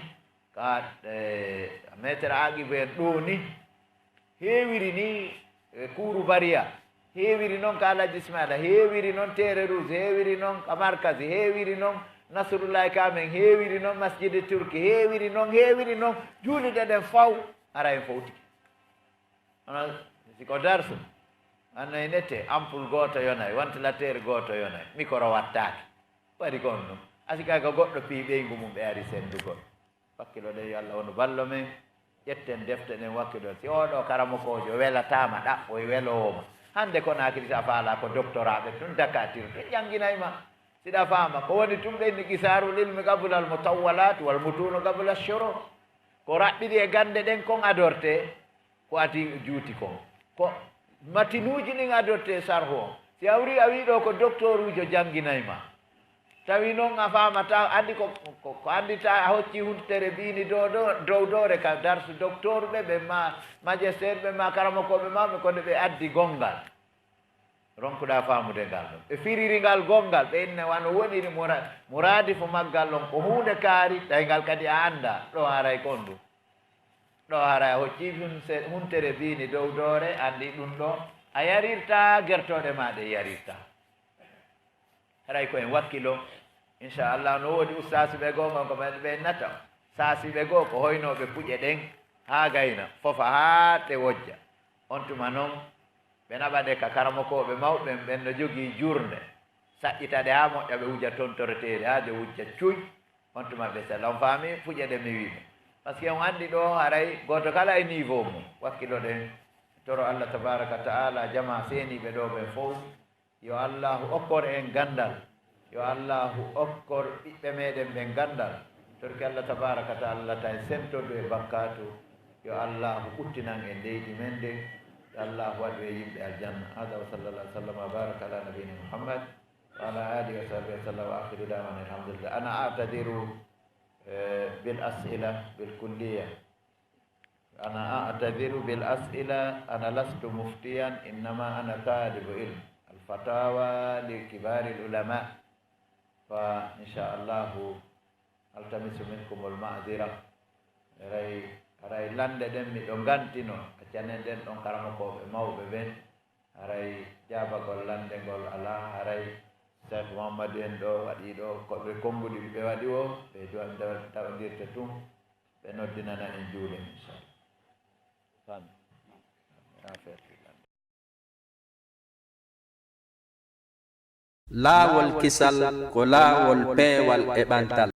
ka, eh, Maître Aqibu en ɗoo ni, heewiri ni, eh, Kuuru Bariya, heewiri non ka Alhaji Ismaila, heewiri non Terre Rouge, heewiri non ka Markazi, heewiri non Nasrullahi Kamen, heewiri non Masjidi Turki, heewiri non, heewiri non, juulirɗe ɗen faw, hara en fowtike. Hono si ko darsu, Annoy nete, ampoule gooto yonay, ventilateur gooto yonay, mikoro wattaaki. Waɗi kon ɗum. A sika ko goɗɗo fii ɓeyngu mum ɓe ari senndugol. Wakkilo ɗen, yo Allah wonu ballo men. Ƴetten defte ɗen, wakkilo. Si oo ɗoo karamokoojo welataama, ɗaɓɓoy weloowo ma. Hannde Konaakiri, si a faalaa, ko doktoraaɓe tun, dakatir tun ƴannginay ma. Siɗa faama, ko woni tun ɓe inni, qisaarul ilmi qabla al mutawwalaat wal mutuunu qabla shuruu. Ko raɓɓiɗi e gannde ɗen kon adortee, ko adi juuti kon. Ko matinuuji ɗin adortee sarhu on. Si hawri a wii ɗoo ko doktooruujo jannginay ma. Tawi non a faamataa, anndi ko, ko, ko anndita a hocci huntere biini dow, dow, dow doore ka darsu doktooruɓe ɓe ma, majesteerɓe ma, karamokooɓe mawɓe, ko nde ɓe addi gonngal. Ronkuɗaa faamude ngal ɗon. Ɓe firiri ngal gonngal, ɓe inna wano woniri mura-, muraadifu maggal ɗon, ko huunde kaari, tawi ngal kadi a anndaa. Ɗoo haray ko honɗun? Ɗoo haray a hoccii hunse-, huntere biini dow doore, anndi ɗun ɗoo, a yarirtaa, gertooɗe maa ɗen yarirtaa. Haray ko en wakkilo, inchallah, no woodi ustaasiɓe goo ngon ko men ɓe nata. Saasiɓe goo ko hoynooɓe puƴe ɗen haa gayna, fofa haa ɗe wojja. On tuma non, ɓe naɓa ɗe ka karamokooɓe mawɓe ɓen, ɓen no jogii jurnde, saƴƴita ɗe haa moƴƴa, ɓe wuja tontoreteeri haa ɗe wujja cuy. On tuma ɓe sella. On faami puƴe ɗe mi wi'i ɓe? Parce que on anndi ɗoo haray gooto kala e niveau mum. Wakkilo ɗen, toro Allah tabaaraka wa ta'ala jamaa seeniiɓe ɗoo ɓen fow. Yo Allaahu okkor en ganndal. Yo Allaahu okkor ɓiɓɓe meɗen ɓen ganndal. Torki Allah tabaaraka wa ta'ala tawi sentodu e bakkaatu. Yo Allaahu ɓuttinan en leydi men ndin. Yo Allaahu waɗu en yimɓe aljanna. Hada wa sallallahu wa sallam wa baraka ala nabiyina Muhammad wa ala alihi wa sahbihi wa sallam. Wa akhiru da'wana alhamdulillah. Ana a'tadiru, eh, bil as'ila bil kulliya. أنا أعتذر بالأسئلة، أنا لست مفتيا، إنما أنا طالب علم. الفتاوى لكبار العلماء. فإن شاء الله ألتمس منكم المعذرة. Haray, haray lannde ɗen miɗo gantino, accanen ɗen ɗon karamokooɓe mawɓe ɓen. Haray jaabagol lannde ngol alaa, haray Seek Muhammadu en ɗoo waɗii ɗoo ko ɓe konnguɗi ɓe waɗi woo, ɓe duwa-, ndewa-, tawandirta tun. Ɓe noddinana en juuɗe, inchallah. Fami. Affaire ɗi ɗan. Laawol kisal ko laawol peewal e ɓantal.